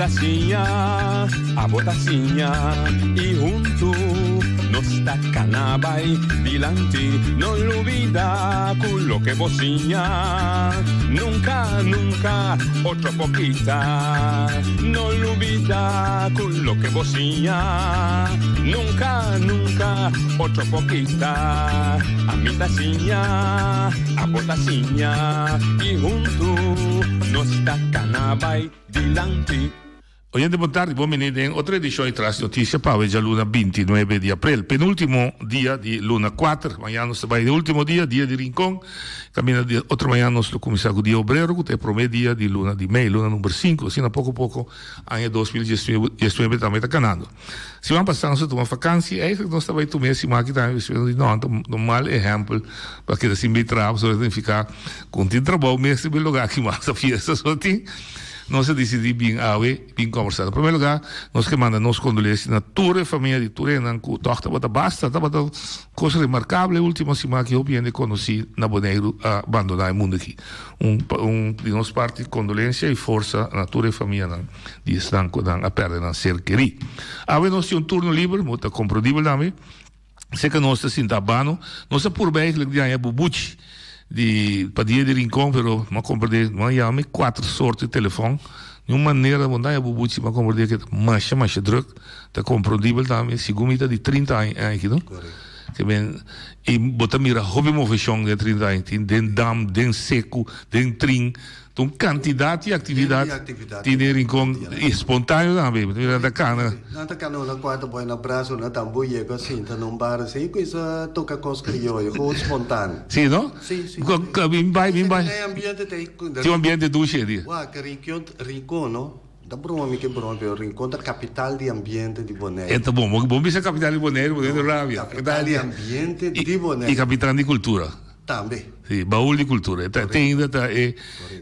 ta siña, abo ta siña y hunto nos ta cana bay dilanti. No lubida cu loke bo siña nunca, nunca otro por kita. No lubida cu loke bo siña nunca, nunca otro por kita. Ami ta siña, abo ta siña y hunto nos ta cana bay dilanti. Oyente bon tardi, bon bini den otro edicion di Tras Noticia pa awe djaluna 29 di april, penultimo dia di luna 4. Mañana nos ta bai den ultimo dia, dia di Rincon. Caminda di otro mañana nos lo cuminsa cu Dia Obrero cu ta e prome dia di luna di mei, luna number 5. Asina poco poco aña 2019 tambe ta canando. Siman pasá nos a tuma vakansi, eigenlijk nos ta bai tuma e siman aki tambe, pasobra nos di no, ta un mal ehèmpel pa keda sin bai traha, pasobra ta nifiká ku no tin trabou mes riba e lugá aki mas, ta fiesta so tin. Nos a disidí bin awe bin kòmbersá. Na promé lugá nos ke manda nos kondolensia na tur e famia di tur hendenan ku tòg tabata basta, tabata kos remarkabel e último siman aki hopi hende konosí na Boneiru a bandoná e mundu aki. Un un di nos parti kondolensia i forsa na tur e famianan. Di esnan ku nan a pèrdè nan ser kerí. Awe nos tin un turno liber, bo ta komprondibel tambe. Seka nos ta sinta bano, nos a purba eigenlijk di haña bubuchi di pa dia di Rincon, pero mi a komprendé, mi a yama mi kuater sorti telefòn, niun manera bo no ta haña bubuchi, mi a komprendé ke ta masha masha drùk, ta komprondibel tambe, segun mi ta di trinta aña e aña aki no. Ke men, i bo ta mira hopi moveshon den e trinta aña, tin den dam, den seku, den trin. Ta un kantidat di aktividat tin den Rincon i spontaneo tambe. Bo ta mira nan ta kana. Nan ta kana una kuarta boi na brasa, una tambú yega sinta na un bar así i kuminsa toka kos krioyo, gewoon spontaneo. Sí, no? Sí, sí. Bin bai, bin bai. E ambiente ta ei. Tin un ambiente dushi ei dia. Wak, Rincon, Rincon, no? Ta broma mi ke broma, pero Rincon ta kapital di ambiente di Boneiru. E ta bon. Bo bisa kapital di Boneiru, bo ta rabia. Kapital di ambiente di Boneiru. I kapital di kultura. Tambe. Si, baul di cultura. E ta te ainda ta e,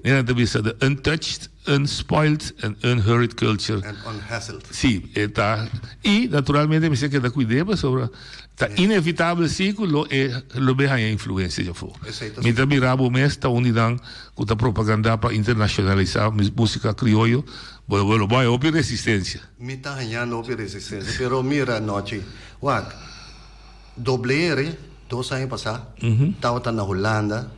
nan ta bisa the untouched, unspoiled and unhurried culture. And unhassled. Si, e ta, y naturalmente mester keda cuid'é pasobra ta inevitabel si cu lo e lo bay haña influencia dje afó. Esey ta Mi ta mira bo mes ta un di nan cu ta propaganda pa internacionalisa musica crioyo, bo bo lo bay hopi resistencia. Mi ta hañando hopi resistencia, pero mira anochi, wak. Doble-R, dos aña pasá, tabata na Hulanda,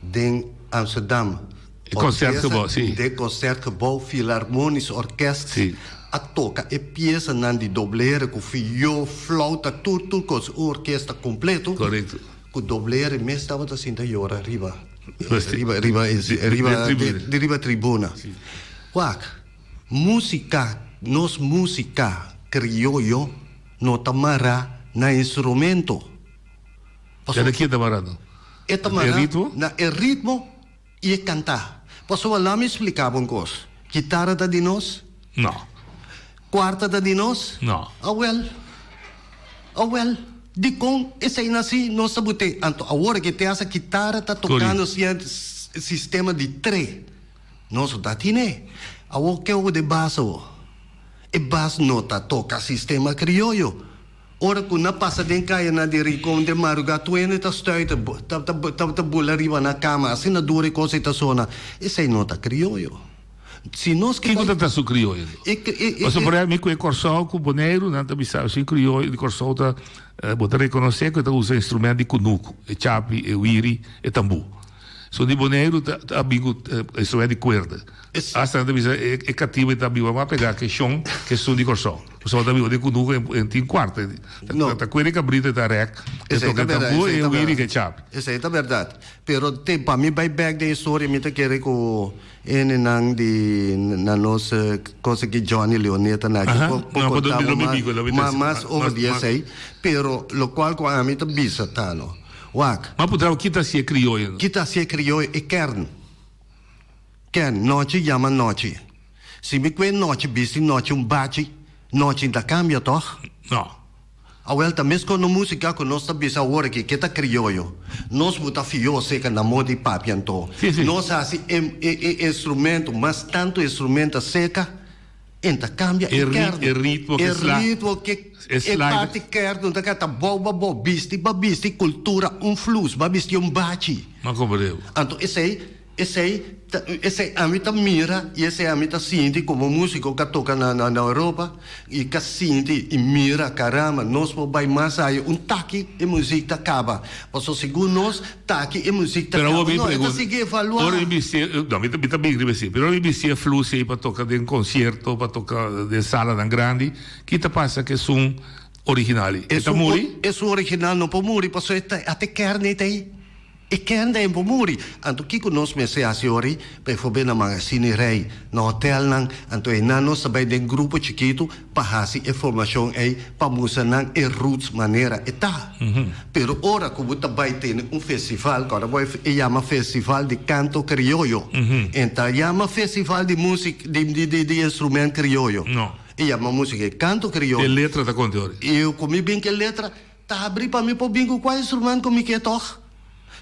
den Amsterdam. E Concertgebouw, sí. Den Concertgebouw Philharmonisch Orkest Sí. a toka e piesanan di Doble-R ku fió, flauta, tur tur kos, un orkesta kompleto. Korekto. Ku Doble-R mes tabata sinta yora riba, Riba, riba, riba, riba, den tribuna. di riba tribuna. Sí. Wak, músika, nos músika krioyo. No ta mará na instrumento. Pasobra. Keda ki e ta mará no? E ta mará na e ritmo i e kantá. Pasobra laat mi splika bo un kos. Kitara ta di nos? No. Kuarta ta di nos? No. Awel. Awel. Dikon esei na si nos ta but'é? Anto awor ke te hasa kitara ta tokando sistema di tre. Nos no ta tine. Awor ke obo de bas awor? E bas no ta toca sistema crioyo. Ora cu na pasa den cayanan di Rincon den maruga tuende ta stuiter, ta ta ta bula riba na cama, asina duro e cos ey ta sona. Esey no ta crioyo. Si nos ke Kico bay. ta ta su crioyo anto? E e e Pasobra por ehempel mi cu e Corsou cu Boneiru nan ta bisa si crioyo di Corsou ta bo ta reconoce cu e ta usa instrument di cunucu, e chapi, e wiri, e tambu. So di Boneiru ta ta bin ku instrument di kuerda. Asta nan ta bisa e e katibu e ta biba mas pegá ke shon ke esun di Kòrsou. Pasobra ta biba den kunuku en tin kuarta. No. Ta kuer e kabrita e ta rèk, e Esei toka ta e bèrdat, tambú esei e ta wiri bèrdat. ke chapi. Esei ta bèrdat. Pero te pa mi bai bèk den historia mi ta kere ku hendenan di na nos cosa ki Johnny Leoneta na aki Aha. por por No, por konta lo bo mi mas bigo, lo mi mas trese mas over mas di mas. esei. Pero lokual ku ami ta bisa ta no. Wak. Ma putra bo kita si e krioyo no. Kita si e krioyo e kern. Kern, nochi yama nochi. Si mi kue nochi bisti nochi un bachi, nochi ta kambia tog? No. Awel ta meskos no musika ku nos ta bisa awor aki ke ta krioyo. Nos bo ta fio seka na moda di papia anto. Si, si. Nos hasi e e e instrumento mas tantu instrumento seka. En ta cambia e kern. E ritmo ke sla. E ritmo ke E e slide. parti kern ta keda bou ba bou bisti ba bisti cultura un flus ba bisti un bachi. Ma como deu. Anto esey. Esei ta esei ami ta mira i esei ami ta sinti komo músiko ku a toka na na Europa i ka sinti i mira karamba nos por bai mas aya un taki e muzik ta kaba pasobra segun nos taki e muzik ta Pero kaba awor mi no e ta pregunta sigui evaluá. ora mi bisti no mi ta mi ta bin riba esei pero ora mi bisti e flus ei pa toka den konsierto pa toka den salanan grandi ki ta pasa ku esun original ei e ta Esun muri? esun original no por muri pasobra e ta ate kèrn ei ta ei. E kende en por muri. Anto kiko nos mester hasi ori? Bijvoorbeeld na Magazine Rey, na hotelnan, anto einan nos ta bai den grupo chikitu pa hasi e formashon ei pa mustra nan e roots manera e ta. Pero ora ku bo ta bai tene un festival, ku ora bo e yama festival di kanto krioyo, en ta yama festival di musik di di di instrument krioyo. E yama musika e kanto krioyo. E letra ta konta ori. I ku mi bin ku e letra. Ta habrí pa mi por bin ku kua instrument ku mi ke tòg?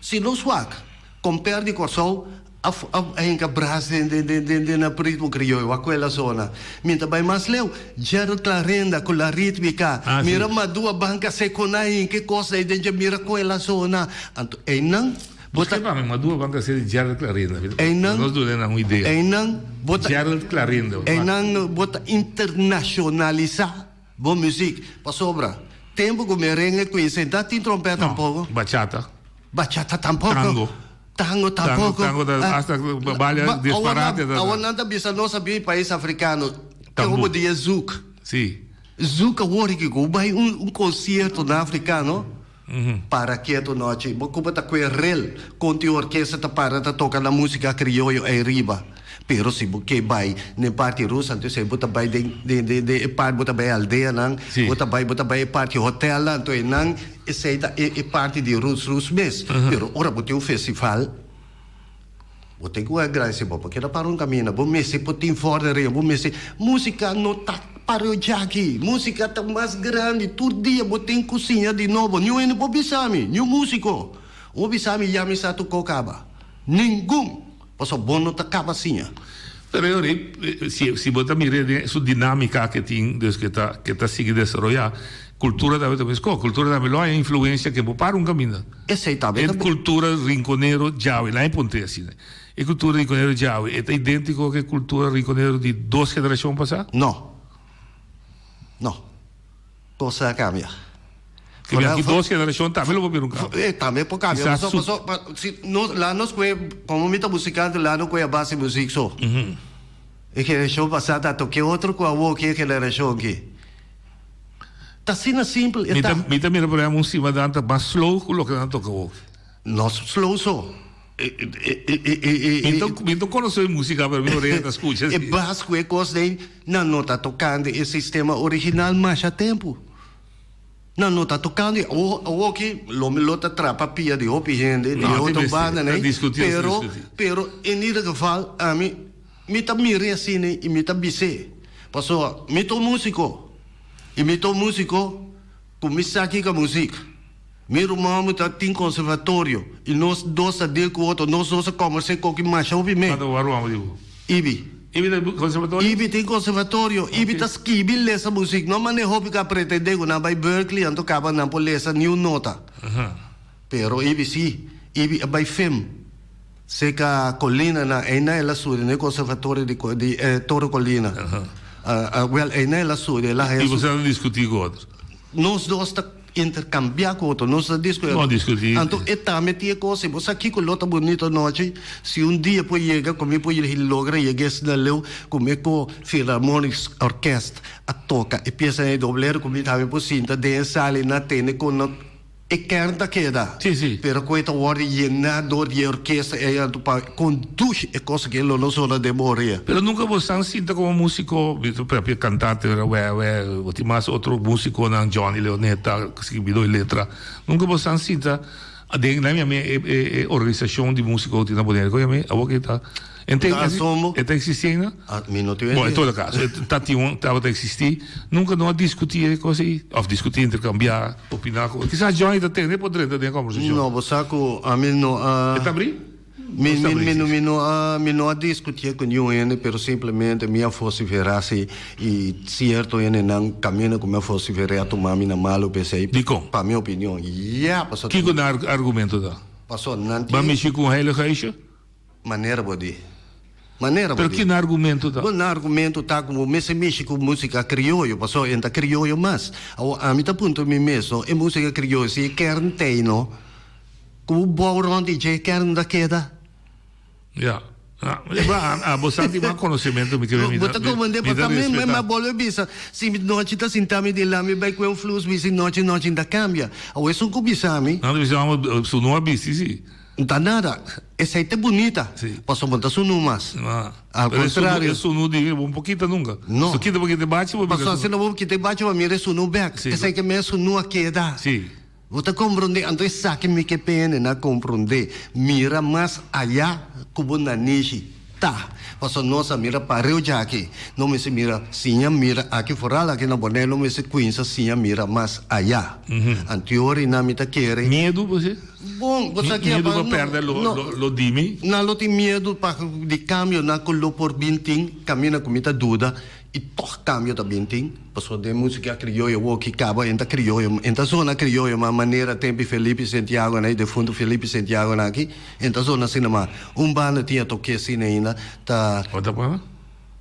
Si nos wak, komper di Kòrsou a a hinka bras den den den den den nan ritmo krioyo, wak ku el a zona. Mi ta bai mas leu, Gerald Clarenda ku La Ritmica, Ah, si. mira Madua Banca Sekona hinka e kos ei den dje, mira ku el a zona. Anto einan bo ta. Buska pa mi Madua Banca Se di Gerald Clarenda. Einan, Nos duna nan un idea. einan bo ta. Gerald Clarenda. Einan bo ta internashonalisá. Bo muziek, pasobra tempu ku merengue kuinsa e ta tin trompet No, tampoco. bachata. Bachata tampoco. Tango. Tango tampoco. Tango, tango ta hasta balia Ba, disparate ta. Awor nan ta bisa nos a bin pais africano, ke Tambu. hopi dia zouk. Si. Zouk awor ki ku bai un un concierto na africano, para keto nochi, bo kuba ta kue rel kon tin orkesta ta para ta toka nan musica crioyo ei riba. Pero si bo ke bai den parti Rusia, anto esei bo ta bai den den den den e parti bo ta bai aldeanan, Sí. bo ta bai bo ta bai e parti hotelnan, anto einan esei ta e e parti di Rus Rus mes. Pero ora bo tin un festival, bo tin ku agradesé bo por keda para un kaminda, bo mester por tin vordering, bo mester, músika no ta pareo djaki, músika ta mas grandi, tur dia bo tin ku siña di nobo, niun hende por bisa mi, niun músiko, un bisa mi ya mi sa tokó kaba, ningun. Pasobra bo no ta kaba siña. Pero e ora ei, si si bo ta mira den su dinámika ke tin, dus ke ta ke ta sigui desaroyá, kultura tambe ta meskos. Kultura tambe lo haña influensia ke bo para un kaminda. Esei tambe E ta. kultura rinkonero djawe, laña ponte asina. E kultura rinkonero djawe e ta idéntiko ke e kultura rinkonero di dos generashon pasá? No. No. Cosa a cambia. Ke mi aki dos generacion tambe lo por bira un cambio. Eh, tambe por cambia. Kisas Paso, su- paso, pa, si nos, la nos kue, como mi ta musicante, la no kue a base music so. E generacion pasa ta toke otro ku awo ki e generacion ki. Ta asina simpel e Mi ta. ta, mi ta mira por ehempel un simadan ta mas slow ku loke nan toka awo. No slow so. Mi ta, mi ta conoce musica pero mi orea ta scucha E si. bas cu e cos den, nan no ta tocando e sistema original masha tempo. Nan no ta tocando e awo, awoki lo mi lo ta trapa pia di hopi hende di No, tin otro mester. banda Ta nei, discuti, ta pero, discuti. pero in ieder geval ami, mi ta mir'e asina y mi ta bis'e. Pasobra mi ta un musico y mi ta un musico cu mi sa kico muziek. Mi ruman mi ta tin conservatorio y nos dos ta deal cu otro, nos dos a conversa koki masha hopi me. Cuanto bo ruman bo dibu? Ibi. Ibi ta conservatorio? Ibi tin conservatorio, Ibi ta skibi lesa muziek, no mane hopi ka pretende cu nan bay Berklee anto caba nan por lesa niun nota. Pero Ibi si, Ibi a bay fem cerca Colina nan, eynan el a studia na e conservatorio di di Toro Colina. Wel eynan el a studia, el a haya Y su. boso ta discuti cu otro? Nos dos ta interkambiá ku otro, nos ta diskutí. No diskutí. Anto e tambe tin e kos ei. Bo sa kiko lo ta bunito anochi? Si un dia por yega ku mi por logra yega esnan leu ku mi ku Philharmonic Orkest a toka e piesanan ei doblero ku mi tambe por sinta den e sala i nan tende kon nan e kern ta keda. Sí, sí. Pero ku e ta wòrdu yená dor di e orkesta ei anto pa kondusí e kos aki lo no sona den bo orea. Pero nunka bo san sinta komo músiko, mi ta papia kantante, wè wè, bo tin mas otro músikonan, Johnny Leoneta, skirbidó di letra. Nunka bo san sinta den, nan yam'é e e e organisashon di músiko tin na Bonaire, kon yam'é? Awor ke ta Ta asombo. E ta eksistí ainda? Mi no tin Bon, en idea. todo kaso, e ta tin un, tabata eksistí. Nunka no a diskutí e kos ei? Òf diskutí, interkambiá, opiná ku. Kisas Johnny ta tende por drenta den e kòmbersashon. No, bo sa ku ami no a. E ta abrí? Mi, mi, mi, mi no a, mi no a diskutié ku niun hende, pero simplemente mi a vosiferá si i sierto hendenan kaminda ku mi a vosiferá a tuma mi na malu p'esei. Dikon? Pa mi opinion. Ya, pasobra. Kiko nan argumento ta? Pasobra nan tin. Bo a mishi ku un heilig huisje? Manera bo di. Manera bo Pero di. ki nan argumento ta? Bon, nan argumento ta ku bo mester mishi ku músika krioyo, pasobra e no ta krioyo mas. Awor, ami ta puntra mi mes, no, e músika krioyo, si e kern t'ei, no, ku bo bou rònt di dje, e kern ta keda? Ya. Ah, bo sa tin mas konosementu mi kere mi ta. Bo ta komprendé, mi ta pa mi respetá. mi bolbe bisa, si mi nochi ta sinta mi dilanti mi bai kue un flus, mi si nochi nochi ta kambia. Awor esun ku bisa mi. Nan ta bisa amo su no a bisti si. N ta nada. Esei ta bunita. Si. Pasobra bo no ta sunu mas. Ah. Al Pero e sunu, kontrario. e sunu di bo no por kita nunka. No. Si kita bo kita e bachi bo bira Pasobra sunu. si no bo kita e bachi bo mira e sunu bek. Si. Esei ke mes sunu a keda. Si. Bo ta komprondé? Anto esaki mi ke pene na komprondé. Mira mas ayá ku bo nanishi ta. Pasobra nos a mira pareu djaki. No mester mira siña mira aki foral aki na Bonaire no mester kuinsa siña mira mas ayá. Anteori nan mi ta kere. Miedu bo si? Bon, bo sa ki Miedu apa pa pèrdè lo no, lo di mi? Nan lo tin miedu pa di kambionan ku lo por bin tin kaminda ku mi ta duda. I tòg kambio ta bin tin, pasobra den músika krioyo woki kaba en ta krioyo, en ta zona krioyo ma manera tempi Felipe Santiagonan i defuntu Felipe Santiagonan aki, en ta zona asina ma un banda tin a tok'é asina ainda ta. Otro banda?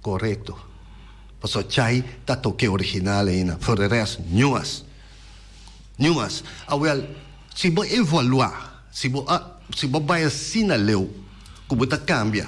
Korekto. Pasobra Chai ta tok'é original ainda, for de rest niumas. Niumas. Awel, si bo evaluá, si bo a, si bo bai asina leu ku bo ta kambia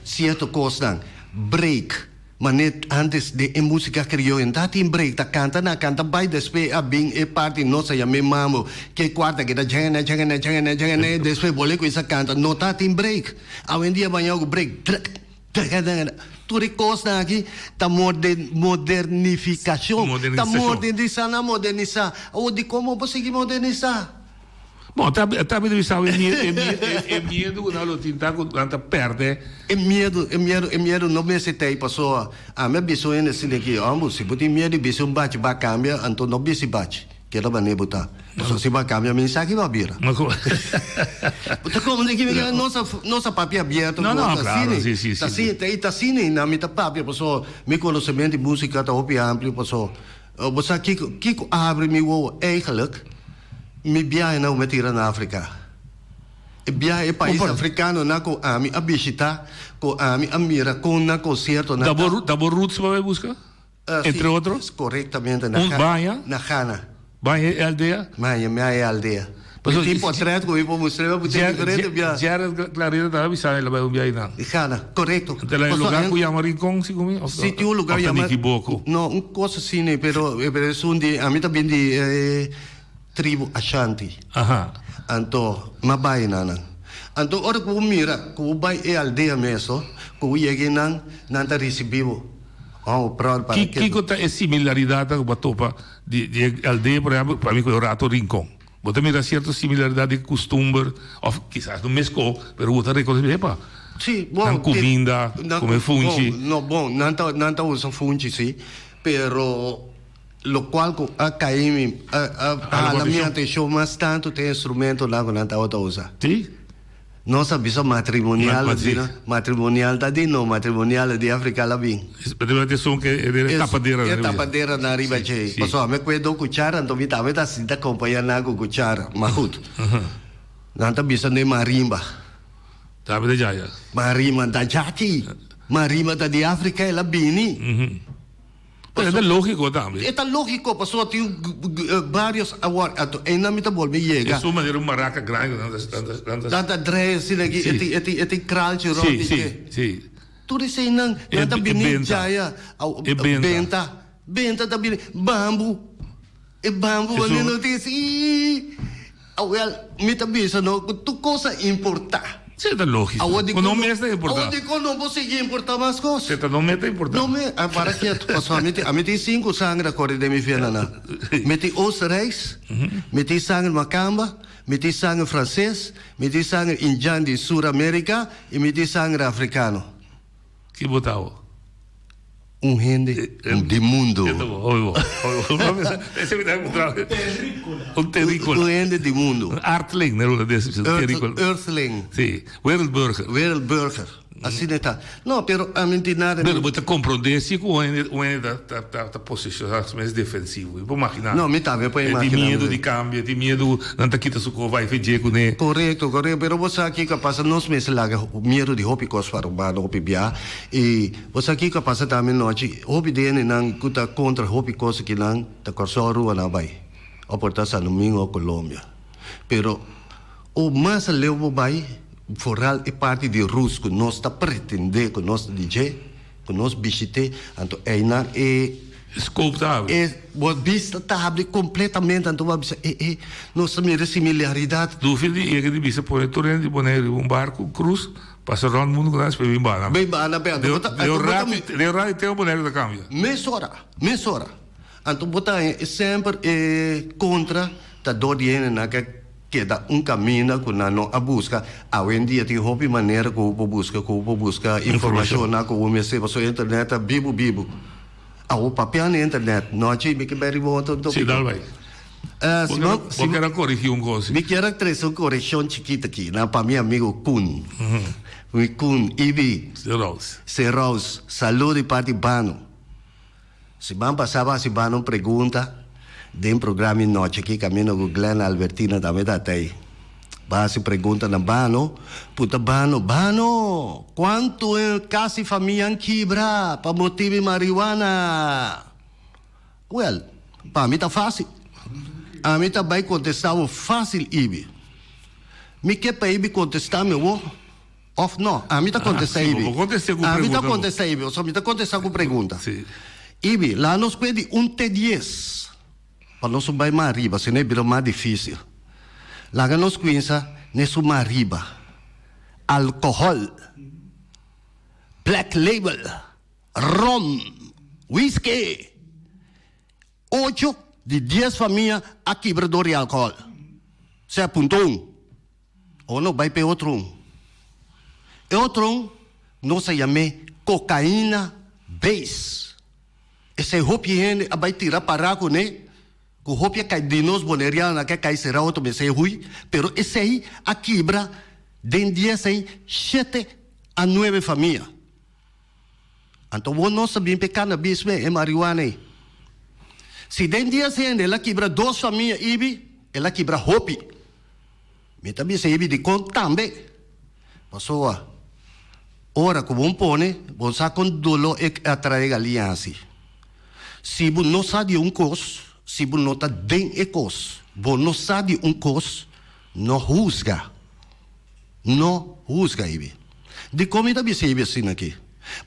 sierto kosnan, break, Mané antes den e música crioyo no tatin break, ta canta na canta bay despues a bin e parti nos a yam'é mambo, ke cuarta keda djengene djengene djengene djengene despues bol'é cuminsa canta, no tatin break. Awendia baña ku break drek drek drek tur e cosnan aki ta modernificacion, ta modernisa nan modernisa, awor dicon bo por sigui modernisa? Bon, ta ta mi bisa e miedu e e miedu ku nan lo tin ta ku nan ta pèrdè. E miedu e miedu e miedu no mester ta ei pasobra ami a bisa un hende asina aki, homber si bo tin miedu di bisa un bachi bo a kambia anto no bisa e bachi keda manera bo ta pasobra si bo a kambia mi sa ki bo a bira. Bo ta komprende ki mi ke nos a nos a papia abierto No ku no nos klaro asina si si ta si. asina ta asina i nan mi ta papia pasobra mi konosementu di musika ta hopi amplio pasobra bo sa kiko kiko a habri mi wowo eigenlijk. Mi biahe nan mi a tira na Afrika. E biahe e pais afrikanonan ku ami a bishita, ku ami a mira kon nan konsiertonan ta. Ta bo roots bo a bai buska? Entre otro? Si, korektamente na Baña? Na Ghana. Baña e aldea? Baña e aldea. Mi tin potret ku mi por mustra bo tin diferente biaha. Gerard Clarida ta bisa el a bai un biahe nan. Ghana, korekto. Enta e lugar ku yama Rincon segun mi? Si tin un lugar yama. Of ta mi kiboko? No, un kos asina, pero esun di ami ta bin di e tribu Ashanti. Aha. Anto m'a bai na nan. Anto ora ku bo mira ku bo bai e aldea meso, ku bo yega einan, nan ta risibí bo. Oh, proud para Ki kiko ta e similaridatnan ku bo a topa di di e aldea, por ehèmpel, pa mi ku e rato Rincon? Bo ta mira sierto similaridat di kustumber òf kisas no meskó, pero bo ta rekonosé, epa, Sí, bon, nan kuminda, kume funchi. Bon, no, bon, nan ta nan ta usa funchi sí, pero Locual cu a cay mi, a hala mi atencion mas tanto ta e instrumentonan cu nan tabata usa. Si? Nos a bisa matrimonial, matrimonial ta di no, matrimonial di Africa la bin. Pero ta esun cu e tapadera E tapadera nan riba dje. Pasobra mi a cuedo un cuchara, anto mi tambe ta sinta acompaña nan cu cuchara. Ma goed, nan ta bisa n'e marimba. Tambe ta djaya. Marimba ta djaki. Marimba ta di Africa, el a bini. Pero e ta lógiko tambe. E ta lógiko pasobra tin varios awor anto einan mi ta bolbe yega. E su manera un maraka grandi nan ta nan ta. Nan ta drei asina aki e tin e tin e tin kralchi rònt di dje. Si si. Tur eseinan nan ta bini djaya. E benta. Benta benta ta bini bambu e bambu wanneer no tin si. Awel, mi ta bisa no ku tur kos a importá. Sí, ta lógiko. Ku no mes ta importá. Awor dikon no por sigui importá mas kos? Sí, ta no mes ta importá. No mes, a para ketu. Pasobra ami tin, ami tin sinku sangre a kore den mi venanan. Mi tin Oostenrijks, mi tin sangre makamba, mi tin sangre franses, mi tin sangre indjan di Sur Amerika i mi tin sangre afrikano. Ki bo ta awo? Un hende di mundo. Un terrícola. Un hende di mundo. Un aardling, ne holandes. Earthling. Si, wereldburger. Wereldburger. Asina e ta. No, pero ami tin nada. Pero bo ta comprende si cu un hende, un hende ta, ta, ta posiciona su mes defensivo. Mi por imagina. No, mi tambe por imagina. E tin miedo di cambio, e tin miedo nan ta kita su cos, bai fe dje cune. Corecto, corecto. Pero bo sa kico a pasa? Nos mester laga miedo di hopi cos pa Aruba, hopi bia. Y bo sa kico a pasa tambe nochi? Hopi di hendenan cu ta contra hopi cos akinan ta Corsou, Aruba nan a bai. O por ta San Domingo o Colombia. Pero o mas aleu bo bai, Vooral e parti di Rus ku nos ta pretendé ku nos ta di dje, ku nos bishit'é, anto einan e. Scope ta habri. E bo bista ta habri kompletamente, anto bo a bisa, e e, nos ta mira similaridat. Dufil di yega di bisa pone tur hende di Boneiru riba un barku, un krus, pasa rònt mundu ku nan despues bin bana. Bin bana pe, anto bo ta. Den un ratu, den un ratu e tema Boneiru ta kambia. Mesora, mesora. Anto bo ta haña e semper e kontra ta dor di hendenan ke. Keda un kaminda ku nan no a buska. Awendia tin hopi manera ku bo por buska, ku bo por buska informashonnan ku bo mester pasobra internet ta bibu bibu. Awor papia na internet nochi mi ke bai riba otro tópiko. Si, dal bai. Bo kier a korigí un kos? Mi kier a trese un korekshon chikito aki na pa mi amigo Koen. Mi Koen, Ibi. Serous. Serous, salu di parti Bano. Siman pasá bo hasi Bano un pregunta den programa e nochi aki kaminda ku Glenn Albertina tambe ta atei. Bo hasi pregunta na Bano, punta Bano, Bano, kuantu kas i famia an kibra pa motibu di mariwana? Wèl, pa mi ta fásil. Ami ta bai kontestá bo fásil, Ibi. Mi ke pa Ibi kontestá mi awor. Of no, ami ta contesta Ibi. Bo contesta cu Ami pregunta. ta contesta Ibi, o mi ta contesta cu pregunta. Si. Ibi, laga nos kue di un te dies, pa nos no bai mas ariba, sino e bira mas dificil. Laga nos cuinsa n'esun mas ariba, alcohol, Black Label, rom, whisky. Ocho di dies famia a kibra dor di alcohol. Sea punto un. O no bai pa e otro un. E otro un nos a yam'é cocaína base. Esei hopi hende a bai tira pará kuné, ku hopi a kai di nos bonerianonan ke a kai sera otro mester e hui, pero esei a kibra den dies ei shete a nuebe famia. Anto bo no sa bin p'e cannabis me, e marihuana ei. Si den dies hende el a kibra dos famia ibi, el a kibra hopi. Mi ta bisa ibi dikon tambe. Pasobra ora ku bo pone, bo sa kon doló e a trae galiña hasi. Si bo no sa di un kos, si bo no ta den e kos, bo no sa di un kos, no husga. No husga ibi. Dikon mi ta bisa ibi asina aki?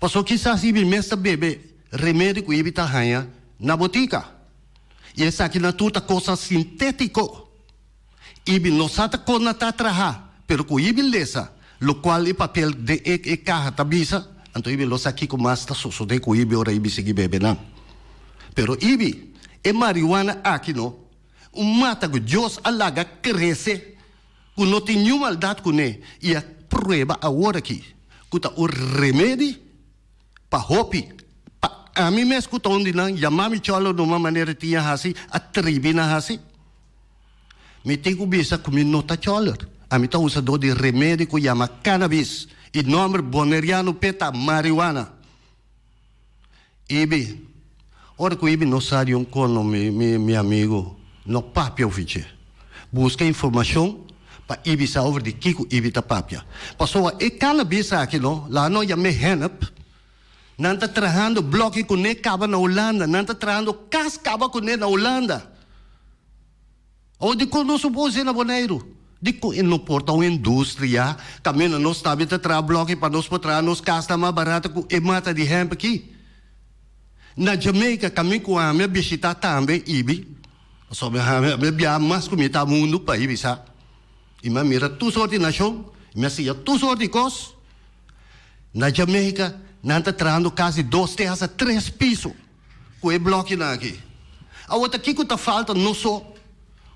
Pasobra kisas ibi mes ta bebe remedi ku ibi ta haña na botika. I esakinan tur ta kosnan sintétiko. Ibi no sa ta kon nan ta traha, pero ku ibi lesa lokual e papel den e e kaha ta bisa, anto ibi lo sa kiko mas ta sosodé ku ibi ora ibi sigui bebe nan. Pero ibi, e marihuana aki no, un mata ku Dios a laga krese ku no tin niun maldat kuné i a prueba awor aki ku ta un remedi pa hopi, pa ami mes ku ta un di nan, yama mi chòlò numa manera tin a hasi, a tribi na hasi. Mi tin ku bisa ku mi no ta chòlò. Ami ta usadó di remedi ku yama cannabis i nòmber boneriano p'e ta marihuana. Ibi, ora ku Ibi no sa di un kono mi mi mi amigu no papia ofi dje. Buska informashon pa Ibi sa over di kiko Ibi ta papia. Pasobra e cannabis aki no, laga no yam'é hennep, nan ta trahando bloki kuné kaba na Hulanda, nan ta trahando kas kaba kuné na Hulanda. Awor dikon nos no por hosé na Boneiru? Dikon e no por ta un industria kaminda nos tambe ta traha bloki pa nos por traha nos kasnan mas barato ku e mata di hemp aki? Na Jamaica kamin ku ami a bishita tambe ibi, pasobra ami a biaha mas ku mitad mundu pa ibi sa, i mi a mira tur sort di nashon, mi a siña tur sort di kos. Na Jamaica nan ta trahando kas di dos te hasta tres piso. Ku e blòkinan aki. Awor ta kiko ta falta nos so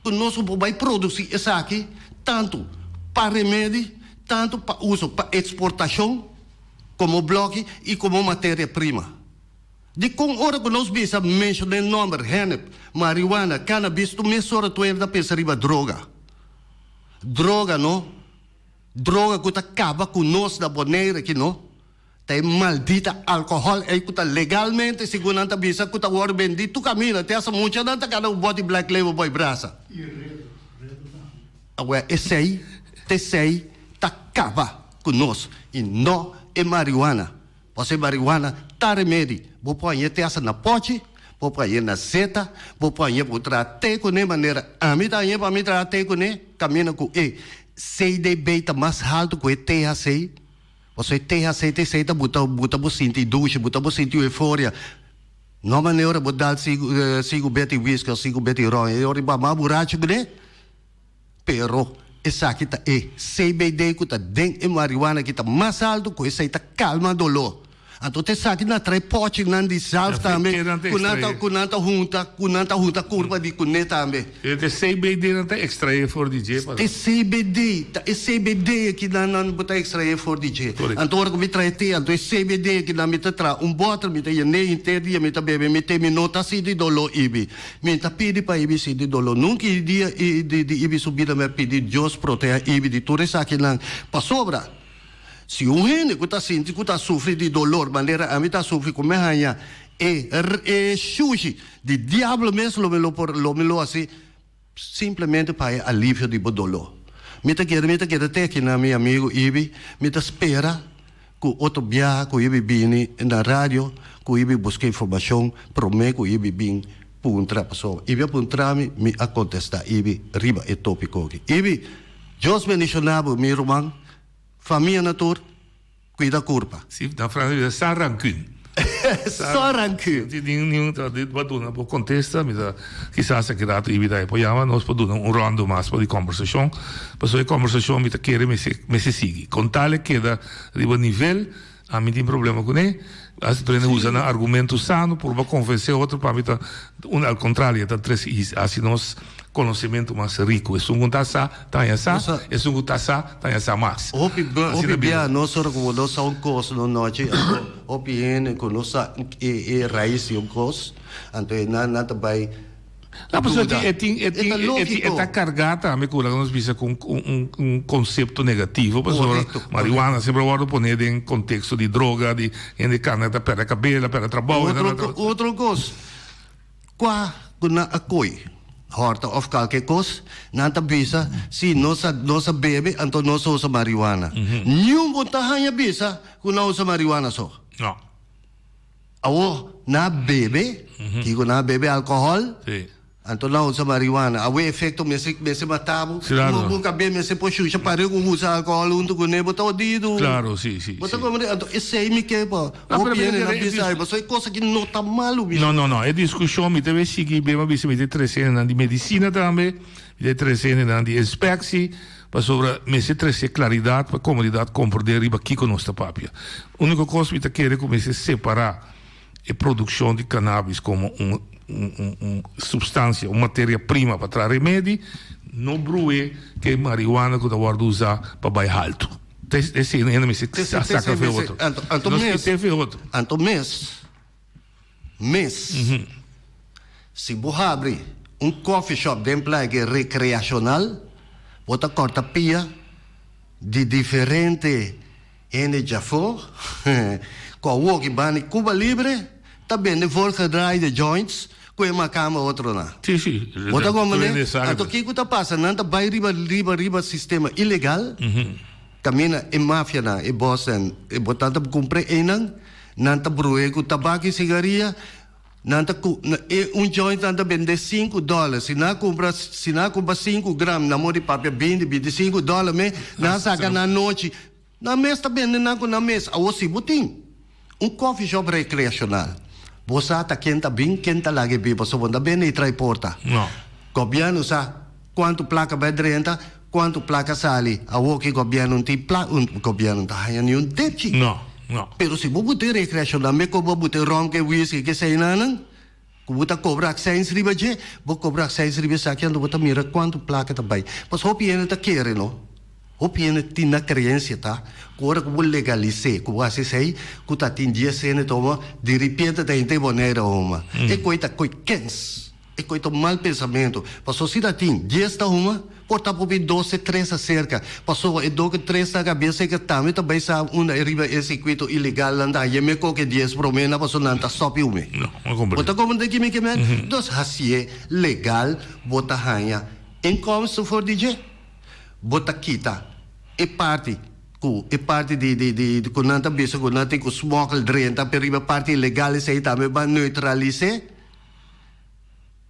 ku nos por bai produsí esaki tantu pa remedi, tantu pa uso pa eksportashon komo blòki i komo materia prima. Dikon ora ku nos bisa menshoná e nòmber hennep, marihuana, cannabis tur mesora tur hende ta pensa riba droga. Droga no, droga ku ta kaba ku nos na Bonaire aki no. Ta e maldita alcohol ey cu ta legalmente, segun nan ta bisa, cu ta worde bendi tur camina. Te hasta muchanan ta gana un boti Black Label boy brasa. Awor esey ta esey ta caba cu nos y no e marihuana. Pasobra e marihuana ta remedi. Bo por hañ'e te hasta na pochi, bo por hañ'e na zeta, bo por hañ'e bo traha te cune manera ami ta hañ'e pa mi traha te cune camina cu e CDB ta mas halto cu e THC. Pasobra e THC ta esei ta buta buta bo sinti dushi, buta bo sinti euforia. No manera ora bo dal sigu beti whisky of sigu beti ron, e ora bo a mas burachi kuné. Pero esaki ta e CBD ku ta den e marihuana ki ta mas altu ku esei ta kalma doló. Anto ta esaki nan trae pochinan di zalf tambe ku nan ta ku nan ta hunta ku nan ta hunta kurpa di kuné tambe. E ta CBD nan ta ekstraé for di dje pa. E CBD ta e CBD aki nan nan bo ta ekstraé for di dje. Anto ora ku mi trae te anto e CBD aki nan mi ta traha un bòter mi ta yené henter dia mi ta bebe mi te mi no ta sinti doló ibi. Mi ta pidi pa ibi sinti doló nunka i dia di di ibi su bida mi a pidi Dios proteha ibi di tur esakinan pasobra. Si un hende ku ta sinti ku ta sufri di dolor manera ami ta sufri ku mi haña e e shushi di diablo mes lo mi lo por lo mi lo hasi simplemente pa e alivio di bo dolor. Mi ta kere mi ta keda te aki na mi amigo Ibi mi ta spera ku otro biaha ku Ibi bini na radio ku Ibi buska informashon prome ku Ibi bin puntra pasobra Ibi a puntra mi mi a kontesta Ibi riba e topiko aki. Ibi Dios bendishona bo mi ruman. Famia na tur, cuida curpa. Si, na Frans bisa sans rancune. Sans rancune. No tin niun niun ta dit bo a duna bo contesta, mi ta kisas aki rato Ibi ta por yama nos por duna un rondo mas pa di combersacion, pasobra e combersacion mi ta kere mester mester sigui. Con tal e keda riba nivel, ami tin problema cune, as prende usa nan argumento sano purba convence otro pa mi ta un al contrario ta trece haci nos conocemento mas rico. Esun cu ta sa ta haña sa, esun cu ta sa ta haña sa mas. Hopi hopi bia nos ora cu nos sa un cos no nochi anto hopi hende cu no sa e rais di un cos anto e nan nan ta bay No, pasobra e tin e tin e tin e ta carga tambe cu laga nos bisa cu un un concepto negativo pasobra marihuana semper a wordo pone den contexto di droga di hende cana ta perde cabela perde trabao. Otro otro cos cua cu nan a coy horta of calke cos nan ta bisa si nos a nos a bebe anto nos a usa marihuana niun bo ta haya bisa cu nan a usa marihuana so. No. Awor nan a bebe, kiko nan a bebe alcohol, anto nan a usa marihuana. Awor e efecto mester mester mata bo. Claro. Bo cabes mester por shusha pare cu usa alcohol hunto cu ne, bo ta odido. Claro, si, si, Bo ta comprende? Anto esey mi ke pa hopi hende nan bisa ay, pasobra e cos aki no ta malo mi. No, no, no. E discusion mi ta bay sigui bema bisa mi ta trece hendenan di medicina tambe, mi ta trece hendenan di inspectie, pasobra mester trece claridad pa comunidad comprende riba kico nos ta papia. Unico cos mi ta kere cu mester separa e produccion di cannabis como un un substancia, un materia prima pa traha remedi, no brue cu e marihuana cu ta wordo usa pa bay halto. Esey hende mester saca fe otro. Nos kite fe otro. Anto mes, mes, si bo habri un coffee shop den playa recreacional, bo ta corta pia di diferente Hende djafó ku a woki banda di Cuba Libre ta bende voorgedraaide joints ku e makamba otronan. Sí, sí. Bo ta komprendé? Anto kiko ta pasa? Nan ta bai riba riba riba sistema ilegal, kaminda e mafianan, e bòsnan, e bo ta ta kumpr'é einan, nan ta bru'é ku tabak i sigaria, nan ta ku e un joint nan ta bendé sinku dòler. Si nan a kumpra si nan a kumpra sinku gram, nan mor di papia binti, bintisinku dòler me, nan a saka nan nochi. Nan mes ta bende nan ku nan mes. Awor si bo tin un coffee shop recreacional, bo sa ta ken ta bin, ken ta laga e bin, pasobra bo no ta bende i trae porta. No. Gobièrnu sa kuantu plaka bai drenta, kuantu plaka sali. Awor ki gobièrnu no tin plaka, gobièrnu no ta haña niun depchi. No, no. Pero si bo buta e recreacional, me ku bo buta e ron ku e whisky ku eseinan, Ku bo ta kobra aksèns riba dje, bo kobra aksèns riba esaki anto bo ta mira kuantu plaka ta bai. Pasobra hopi hende ta kere no, hopi hende tin na kreensia ta ku ora ku bo legalis'é, ku bo hasi esei, ku ta tin dies hende ta huma, diripiente ta henter Bonaire a huma. E koi ta koi kens. E koi ta un mal pensamentu. Paso si ta tin dies ta huma, por ta por bin dos e tres aserka. Pasobra e dos ku tres ta gabia serka tambe ta bai sa unda e riba e sirkuito ilegal nan ta haña. Me koke dies promé nan paso nan ta stòp hume. No, no komprendé. Bo ta komprendé ki mi ke men? Dus hasié legal bo ta haña inkomsten for di dje. Bo ta kita e parti ku e parti di di di ku nan ta bisa ku nan tin ku smokkel drenta pe riba parti ilegal esei tambe ban neutralis'é.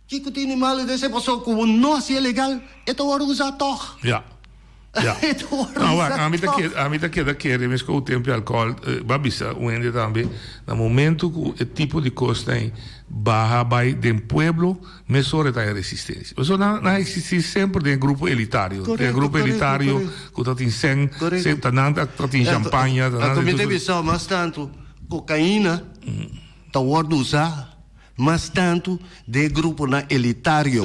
Kiko tin di malu den esei? Pasobra ku bo no hasié legal, e ta wòrdu usá tòg. Ja. Ja. E ta wòrdu No, wak, usá ami ta tòg. kere, ami ta keda kere mes ku tempu alkohòl, bo a bisa un hende tambe, na momento ku e tipo di kosnan ei baha bai den pueblo, mesora e ta haña resistensia. Pasobra nan, nan a eksistí semper den e grupo elitario. Den e Korekto, grupo korekto, elitario korekto. ku ta tin sèn, Korekto. sèn, ta nan ta tin shampaña, ta nan Anto ta mi tin ta tur. bisa mas tantu kokaina ta wòrdu usá Mas tantu den e gruponan elitario.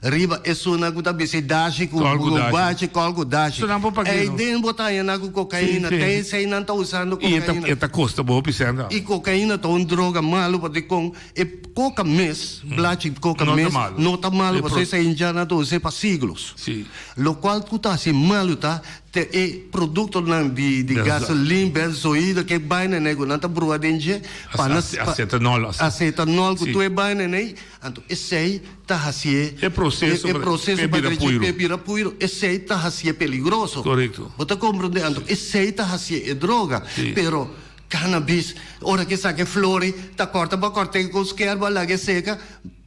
Riba esunnan ku ta bisti dashi ku Kòlku dashi. bachi kòlku dashi. Esunnan por pag'é, no? Eiden bo ta haña nan ku kokaina. Sí, sí. Te esei nan ta usando I e ta kokaina. e ta kosta bo hopi sèn tambe. I kokaina ta un droga malu pasobra e koka mes, blachi koka No ta mes, malu. no ta malu E pasobra pro. esei ya nan ta us'é pa siglos. Sí. Lokual ku ta hasi malu ta Te e produktonan di di gasolin, benzoïde, ke bainanan ku nan ta brua den dje pa nan Acetanol. Acetanol ku Si. tur e bainanan ei, anto esei ta hasié E proseso e proseso pa pa bira drecha puiru. p'e bira puiru, esei ta hasié peligroso. Korekto. Bo ta komprondé? Anto esei ta hasié e droga. Si. Pero cannabis, ora ke saka e flor ei, ta kòrta bo a kòrt'é ku skèr, bo a laga e seka.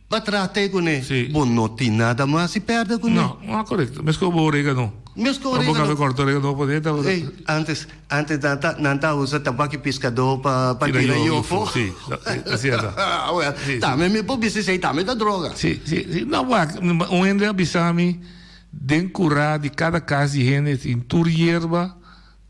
Ba trate kuné. Sí. Bo no tin nada mas di pèrdè kuné. No, no korekto. Meskos bo oregano. Meskos Ora bo oregano. kabe kòrta oregano pone ta. Ey, antes, antes nan ta, nan ta usa tabak di piskadó pa, pa Tira tira yofo. yofo. Sí, así ta. Awel, Sí, sí. tambe mi por bisa esei tambe ta droga. Sí, sí, sí. No, wak, un hende a bisa mi, den kurá di kada kas di hende tin tur yerba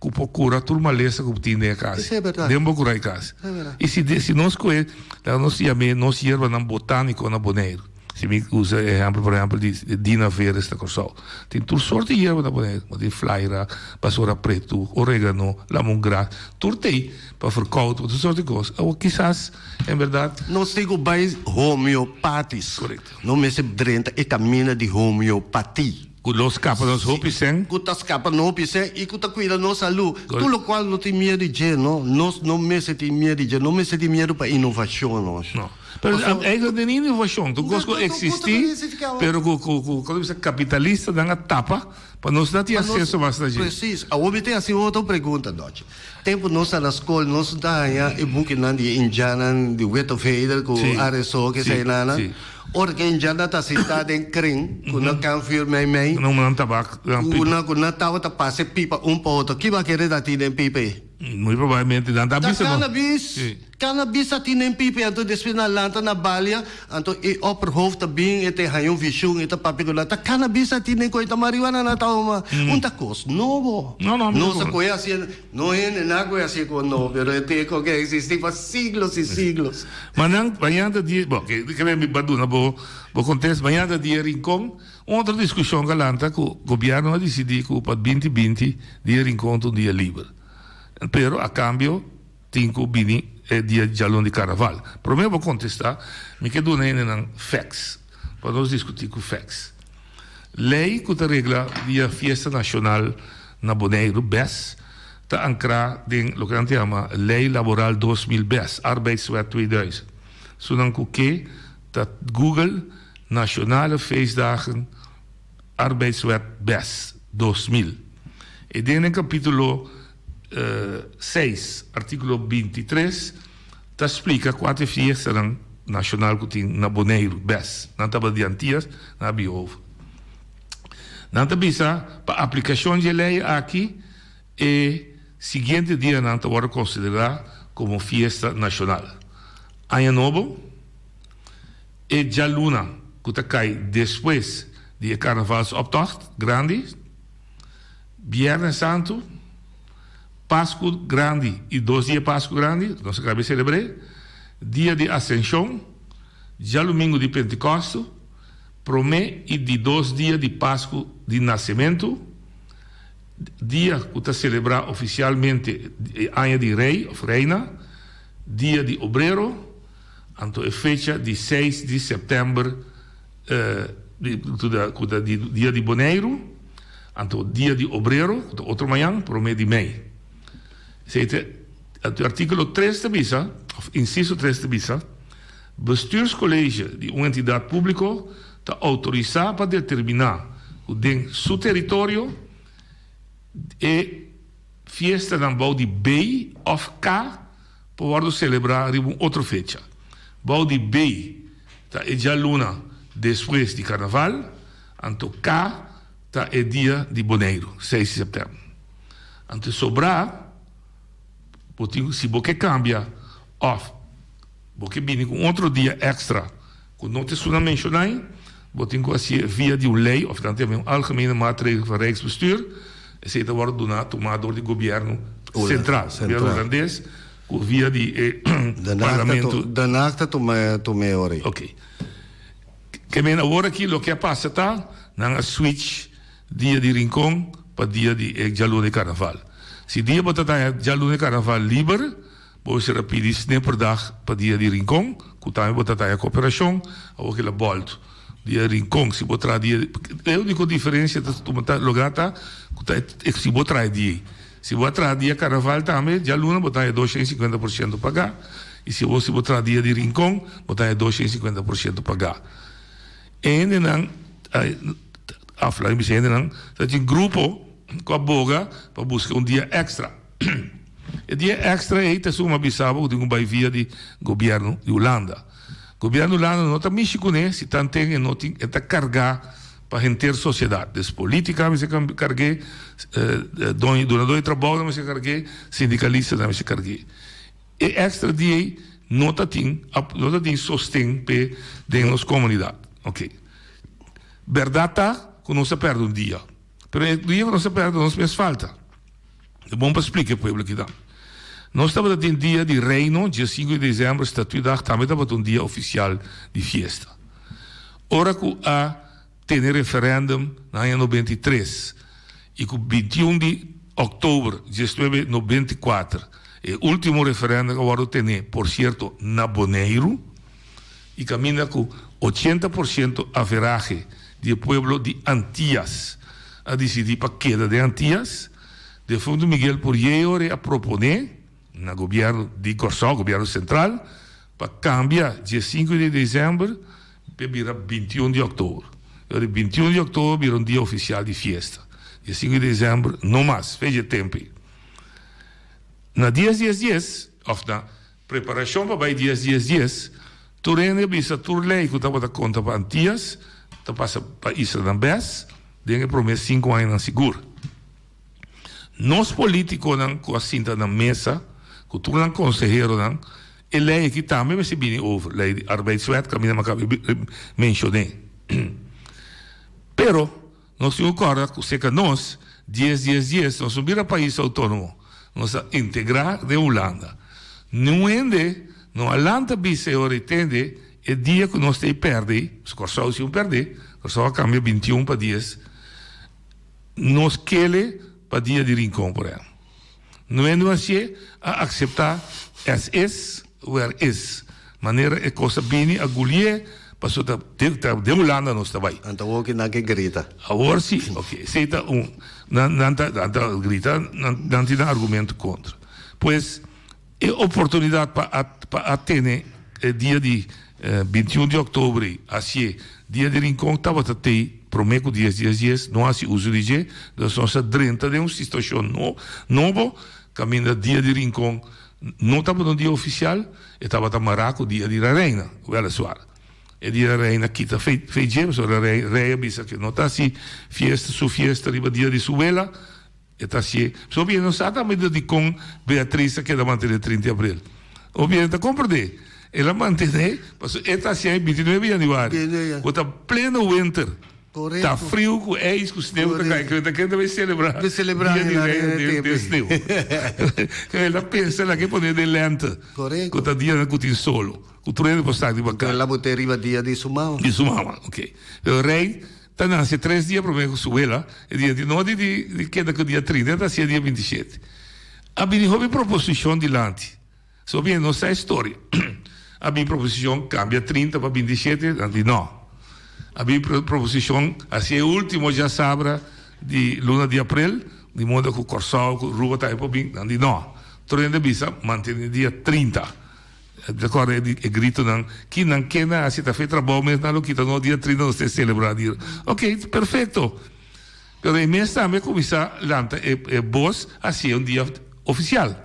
Ku por kura tur malesa ku tin den e kas. Esei e bèrdat. Den bo kura e kas. Esei e bèrdat. I si si nos kohe, laga nos yam'é nos yerbanan botániko na Boneiru. Si mi usa e ehèmpel, por ehèmpel, di Dina Veres na Kòrsou. Tin tur sorti yerba na Boneiru. Bo tin flaira, basora pretu, oregano, lamongras, tur t'ei pa verkoud, tur sorti kos. Awor kisas, en bèrdat. Nos tin ku bai homeopatisch. Korekto. No mester drenta e kaminda di homeopatie. Ku lo skapa nos hopi sèn. Ku ta skapa nos hopi sèn i ku ta kuida nos salú. Tur lokual no tin miedu di dje, no. Nos no mester tin miedu di dje. No mester tin miedu pa inovashon, nos. No. Pero eigenlijk no tin inovashon. Tur kos ku eksistí, pero ku, ku, ku, ku bisa kapitalistanan a tapa pa nos no tin akseso mas na dje. Presis. Awor mi tin hasi un otro pregunta, Dòchi. Tempu nos ta na skol, nos no ta haña e bukinan di e indjannan di Witte of Heder ku Areso, keseinan. Ora ku e indjannan ta sintá den kring ku nan kampvuur mei mei, Nan nan tabak, nan ku pipa. nan ku nan tabata pasa e pipa un pa otro. Ki bo a kere ta tin den pipa ei? Muy probablemente nan ta Ta bisa no. cannabis. Sí. Cannabis ta tin den pipa ei. Anto despues nan lanta na balia, anto e opperhoofd ta bin, e ta haña un vision, e ta papia ku nan. Ta cannabis ta tin den koe, ta marihuana nan ta huma. Un ta kos nobo. No, no, mi Nos a ta koe hasié, no hende nan a koe hasié kos nobo, pero e tin e kos ku a existi pa siglos i siglos. Manan, mañana ta dia, bo, ke ke mi ba duna bo bo kontest, mañana ta dia Rincon, un otro diskushon ka lanta ku gobièrnu a disidí ku pa binti binti dia Rincon ta un dia liber. Pero a kambio tin ku bini e dia djalon di karnaval. Promé bo kontestá, mi ke duna hendenan facts, pa nos diskutí ku facts. Lei ku ta regla dia fiesta nashonal na Boneiru, bes, ta ankrá den loke nan ta yama Lei Laboral 2000 bes, Arbeidswet 2000. Sunan ku ke ta Google Nationale Feestdagen Arbeidswet bes 2000. E den e kapítulo seis, artíkulo 23 ta splika kua ta e fiestanan nashonal ku tin na Boneiru bes. Nan tabata di Antias, nan a bin over. Nan ta bisa pa aplikashon dje lei aki e siguiente dianan ta wòrdu konsiderá komo fiesta nashonal, Aña Nobo, e djaluna ku ta kai despues di e Karnavalsoptocht grandi, Bièrnè Santu, Pasku Grandi i dos dia Pasku Grandi, nos a kaba selebr'é, Dia di Asenshon, djalumingu di Pentekòstu, Promé i di dos dia di Pasku di Nasementu, dia ku ta selebrá ofisialmente e aña di rei òf reina, dia di obrero, anto e fecha di seis di sèptèmber. Ku ta dia di Boneiru, anto dia di Obrero, ku ta otro mañan, promé di mei. Esei ta e artíkulo tres ta bisa, òf insiso tres ta bisa, Bestuurscollege di un entidat públiko ta outorisá pa determiná ku den su teritorio e fiestanan bou di B òf K por wòrdu selebrá riba un otro fecha. Bou di B ta e djaluna despues di karnaval, anto K ta e dia di Boneiru, seis di sèptèmber. Anto sobrá bo tin si bo ke kambia òf bo ke bini ku un otro dia èkstra ku no ta esun a menshoná ei, bo tin ku hasié via di un lei òf nan ta yama un Algemene Maatregel van Rijksbestuur. Esei ta wòrdu duná tumá dor di gobièrnu sentral, gobièrnu hulandes, ku via di e parlamento. Den Haag ta tum'é ora ei. Oké. Ke men awor aki loke a pasa ta, nan a switch dia di Rincon pa dia di e djaluna di karnaval. Si dia bo ta taña djaluna di karnaval liber, bo mester a pidi snipperdag pa dia di Rincon, ku tambe bo ta taña koperashon, awor kila bòltu. Dia Rincon, si bo traha dia, e úniko diferensia ta tuma ta lográ ta ku ta e si bo traha e dia ei. Si bo a traha dia karnaval tambe, djaluna bo ta haña 250% pagá, i si bo si bo traha dia di Rincon, bo ta haña 250% pagá. E hendenan afla mi bisa hendenan ta tin grupo ku a boga pa buska un dia èkstra. E dia èkstra ei ta suma bisa bo ku tin ku bai via di gobièrnu di Hulanda. Gobierno Hulanda no ta mishi kuné si tanten e no tin e ta kargá pa henter sosiedat. Dus politika mester karg'é, doño dunadó di trabounan mester karg'é, sindikalistanan mester karg'é. E èkstra dia ei no ta tin no ta tin sosten p'e den nos komunidat. Oke. Bèrdat ta ku nos a pèrdè un dia, pero e dia ku nos a pèrdè nos mes falta. E bon pa splika e pueblo kinan. Nos tabata tin dia di Reino, dia sinku di desèmber, Statuedag, tambe tabata un dia ofisial di fiesta. Ora ku a tene referèndum na aña 93 i ku 21 di òktober 1994 e último referèndum a wòrdu tené, por sierto na Boneiru, i kaminda ku 80% averahe di e pueblo di Antias a disidí pa keda den Antias, defuntu Miguel Puryeore a proponé na gobièrnu di Kòrsou, gobièrnu sentral, pa kambia 15 di desèmber p'e bira 21 di òktober. E ora 21 di òktober bira un dia ofisial di fiesta. 15 di desèmber no mas, fecha e tempu ei. Na dies dies dies, òf na Preparashon pa bai dies dies dies, Tur hende a bisa tur lei ku tabata konta pa Antias ta pasa pa islanan bes den e promé sinku añanan sigur. Nos politikonan ku a sinta na mesa ku tur nan konseheronan, e lei aki tambe mester bini over, lei di arbeidswet kaminda mi a kaba menshoné. Pero Nos tin ku kòrda ku seka nos dies dies dies nos no bira pais outónomo, nos a integrá den Hulanda. Niun hende no a lanta bisa e ora i tende e dia ku nos ta ei pèrdè, pasobra Kòrsou si un pèrdè, Kòrsou a kambia 21 pa dies, nos kele pa dia di Rincon por ehèmpel. Nuendo hacié a acepta as is where is, manera e cos a bini a gulié paso ta ta den Hulanda nos ta bay. Anto awor ki nan ke grita. Awor si, ok, esey ta un, nan nan ta nan ta grita, nan nan tin nan argumento contra. Pues e oportunidad pa a pa a tene e dia di 21 di october hacié dia di Rincon tabata tey prome cu dies dies dies no haci uso di dje, dus nos a drenta den un situacion no nobo caminda dia di Rincon no tabata un dia oficial, e tabata mara cu dia di la Reina, weliswaar e dia di la Reina kita fey fey dje pasobra rey rey a bisa cu no ta haci fiesta su fiesta riba dia di su wela. E ta hacié. So hopi hende no sa tambe dikon Beatriz a keda mantené 30 di april. Hopi hende ta komprendé. El a mantené pasobra e ta hacié 29 di januari, ku ta pleno winter. Ta friu ku ijs ku sneu ta kai. Ta kende bai selebrá dia di rei den sneu. El a pensa el a ke pone den lente ku ta dianan ku tin solo, ku tur hende por sak riba kai. El a bot'é riba dia di su mama. Di su mama, ok. Pero rei Ta nase tres dia prome ku su wela, e dia di no di di keda ku dia 30, e ta hasié dia 27. A bini hopi proposishon dilanti. So bien no sa e storia. A bini proposishon kambia 30 pa 27, nan di no. A bin proposishon hasi e ultimo djasabra di luna di aprel, di modo ku Kòrsou ku Aruba tambe por bin. Nan di no. Tur hende a bisa mantene dia 30. Ta kòrda e gritonan, ki nan ke nan hasi ta fe trabou mes nan lo kita no dia 30 nos ta selebrá dia. Ok, perfekto. Pero e mes tambe a kuminsá lanta e bos hasié un dia ofisial.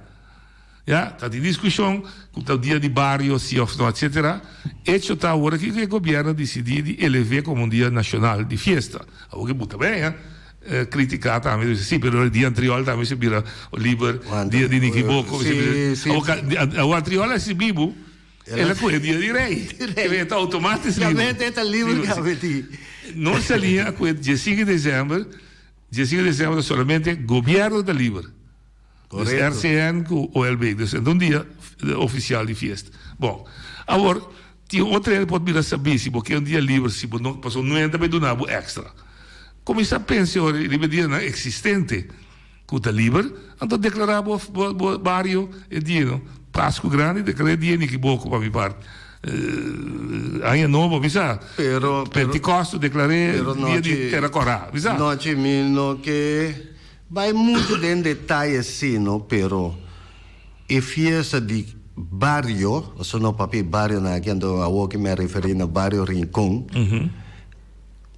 Ya, ta tin diskushon ku ta dia di bario si òf no etsetera. Echo ta awor aki ku e gobièrnu a disidí di elev'é komo un dia nashonal di fiesta. Awor ke bo ta ben ya kritiká tambe, bisa si, pero e dia antriòl tambe si bira liber, dia di Nikiboko si bira. Awor ka awor antriòl a si bibu, el a kohe dia di rei. E ta outomatis liber. E ta liber kaba di. Nos salia ku e diesinku di desèmber, diesinku di desèmber ta solamente gobièrnu ta liber. Dus RCN ku OLB. Dus e ta un dia ofisial di fiesta. Bon, awor tin otro hende por bira sabí si bo ke un dia liber, si bo no, pasobra no hende ta bai duna bo èkstra. Kuminsá pensa ora riba e dianan eksistente ku ta liber, anto deklará bo bo bario e dia no. Pasku grandi deklará e dia ni kiboko pa mi parti. Aña nobo mi sa. Pero, Pentikòste deklar'é dia di tera kòrá, mi sa. Nochi mi no ke. Bai mucho den detaye si no pero e fiesta di bario pasobra no papia e barionan aki anto awor ki mi a referi na bario Rincon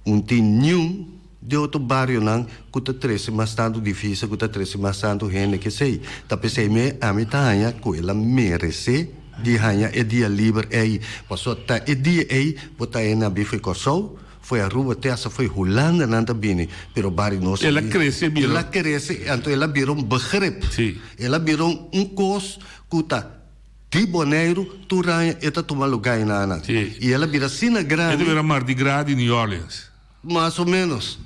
un tin niun di otro barionan ku ta trese mas tantu divisa ku ta trese mas tantu hende ke esei ta p'esei me ami ta haña ku el a merese di haña e dia liber ei pasobra ta e dia ei bo ta hende a bifa e Kòrsou. Foi Aruba te hasta foi Hulanda nan ta bini, pero bari nos El a crece bira. El a crece, anto el a bira un begrip. Sí. El a bira un un cos cu ta di Boneiru tur aña e ta tuma lugar enanan. Sí. Y el a bira asina grandi. E ta bira Mardi Gras di New Orleans. Mas o menos.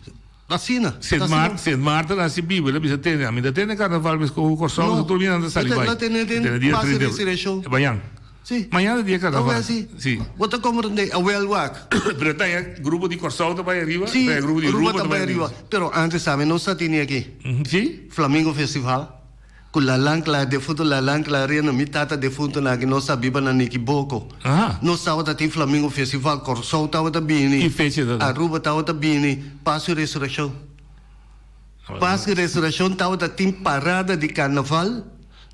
Asina. Sint Maarten, Sint Maarten a hasi biba, el a bisa tene, ami ta tene carnaval mes cu Corsou, No. tur mi nan ta sali E bai. ta tene den Tene dia Paso 30 Resurreccion. Mañan. Sí. Mañana dia carnaval. Awel sí. Sí. Bo ta comprende? Awel wak. Pero ta e grupo di Corsou ta bai ariba, Sí, ta e grupo di Aruba Aruba ta bai ariba. Pero antes tambe nos ta tene aki. Sí? Flamingo Festival. Cu Lalan Cla, defunto Lalan Clareno, mi tata defunto na aki, nos ta biba na Nikiboko. Aha. Nos tabata tin Flamingo Festival, Corsou tabata bini. Ki fecha ta? Aruba tabata bini, Pascu y Resurreccion. Pascu y Resurreccion tabata tin parada di carnaval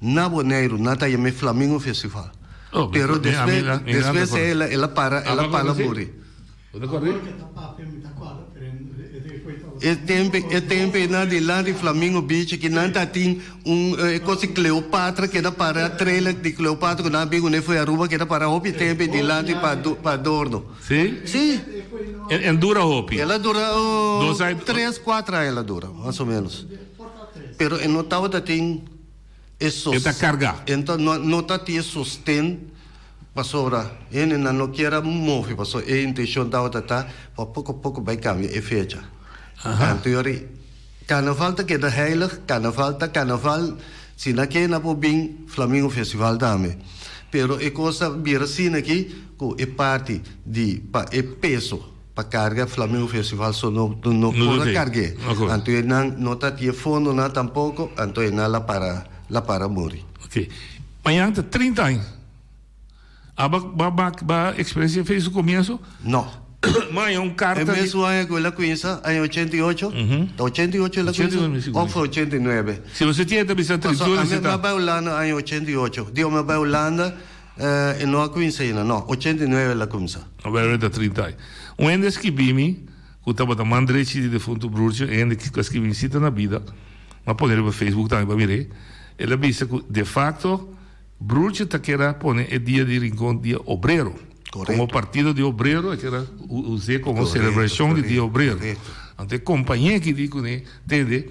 na Boneiru, nan ta yam'e Flamingo Festival. Oh, Pero mi, mi, mi, despues, mi, mi, despues el a, el a para, el a para muri. Bo ta kòrda? E tempe, e tempe nan dilanti Flamingo Beach aki nan ta tin un e kos di Cleopatra keda para trailer di Cleopatra ku nan a bin kuné for Aruba keda para hopi tempe dilanti pa pa adorno. Sí? Sí. En en dura hopi? El a dura Dos aña? tres, kuater aña el a dura, mas o menos. Pero e no tabata tin e sos. E ta karga. E no no ta tin e sosten. Pasobra hendenan no kier a move pasobra e intencion tabata ta pa poco poco bay cambia e fecha. Anto yori carnaval ta keda heilig, carnaval ta carnaval, si nan kier nan por bin Flamingo Festival tambe. Pero e cos a bira asina aki cu e parti di pa e peso pa carga Flamingo Festival so no no por a cargue. Anto nan no ta tin e fondonan tampoco anto nan la para la para muri. Ok. Mañan ta 30 aña. Aba ba ba ba experiencia fe su comienzo? No. Maña un carta E di mesun aña cu el a cuminsa, aña 88, ta 88 el a cuminsa? 88 mi sigur. Of 89? Si bo se ta bisa Paso 31 ami si a ta. bay Hulanda aña 88. Digo mi a bay Hulanda e no a cuminsa ainda, no, 89 el a cuminsa. Awel ta 30 aña. Un hende a skibi mi cu tabata man drechi di defunto broertje, e hende cu a skibi mi si ta na bida, mi a pone riba Facebook tambe pa mir'é, el a bisa cu de facto Broertje ta keda pone e dia di Rincon Dia Obrero. Correcto. Como partido di obrero e keda us'é como Correcto, celebracion di Dia correcto, Obrero. correcto. Anto e compañía aki di cune, tende,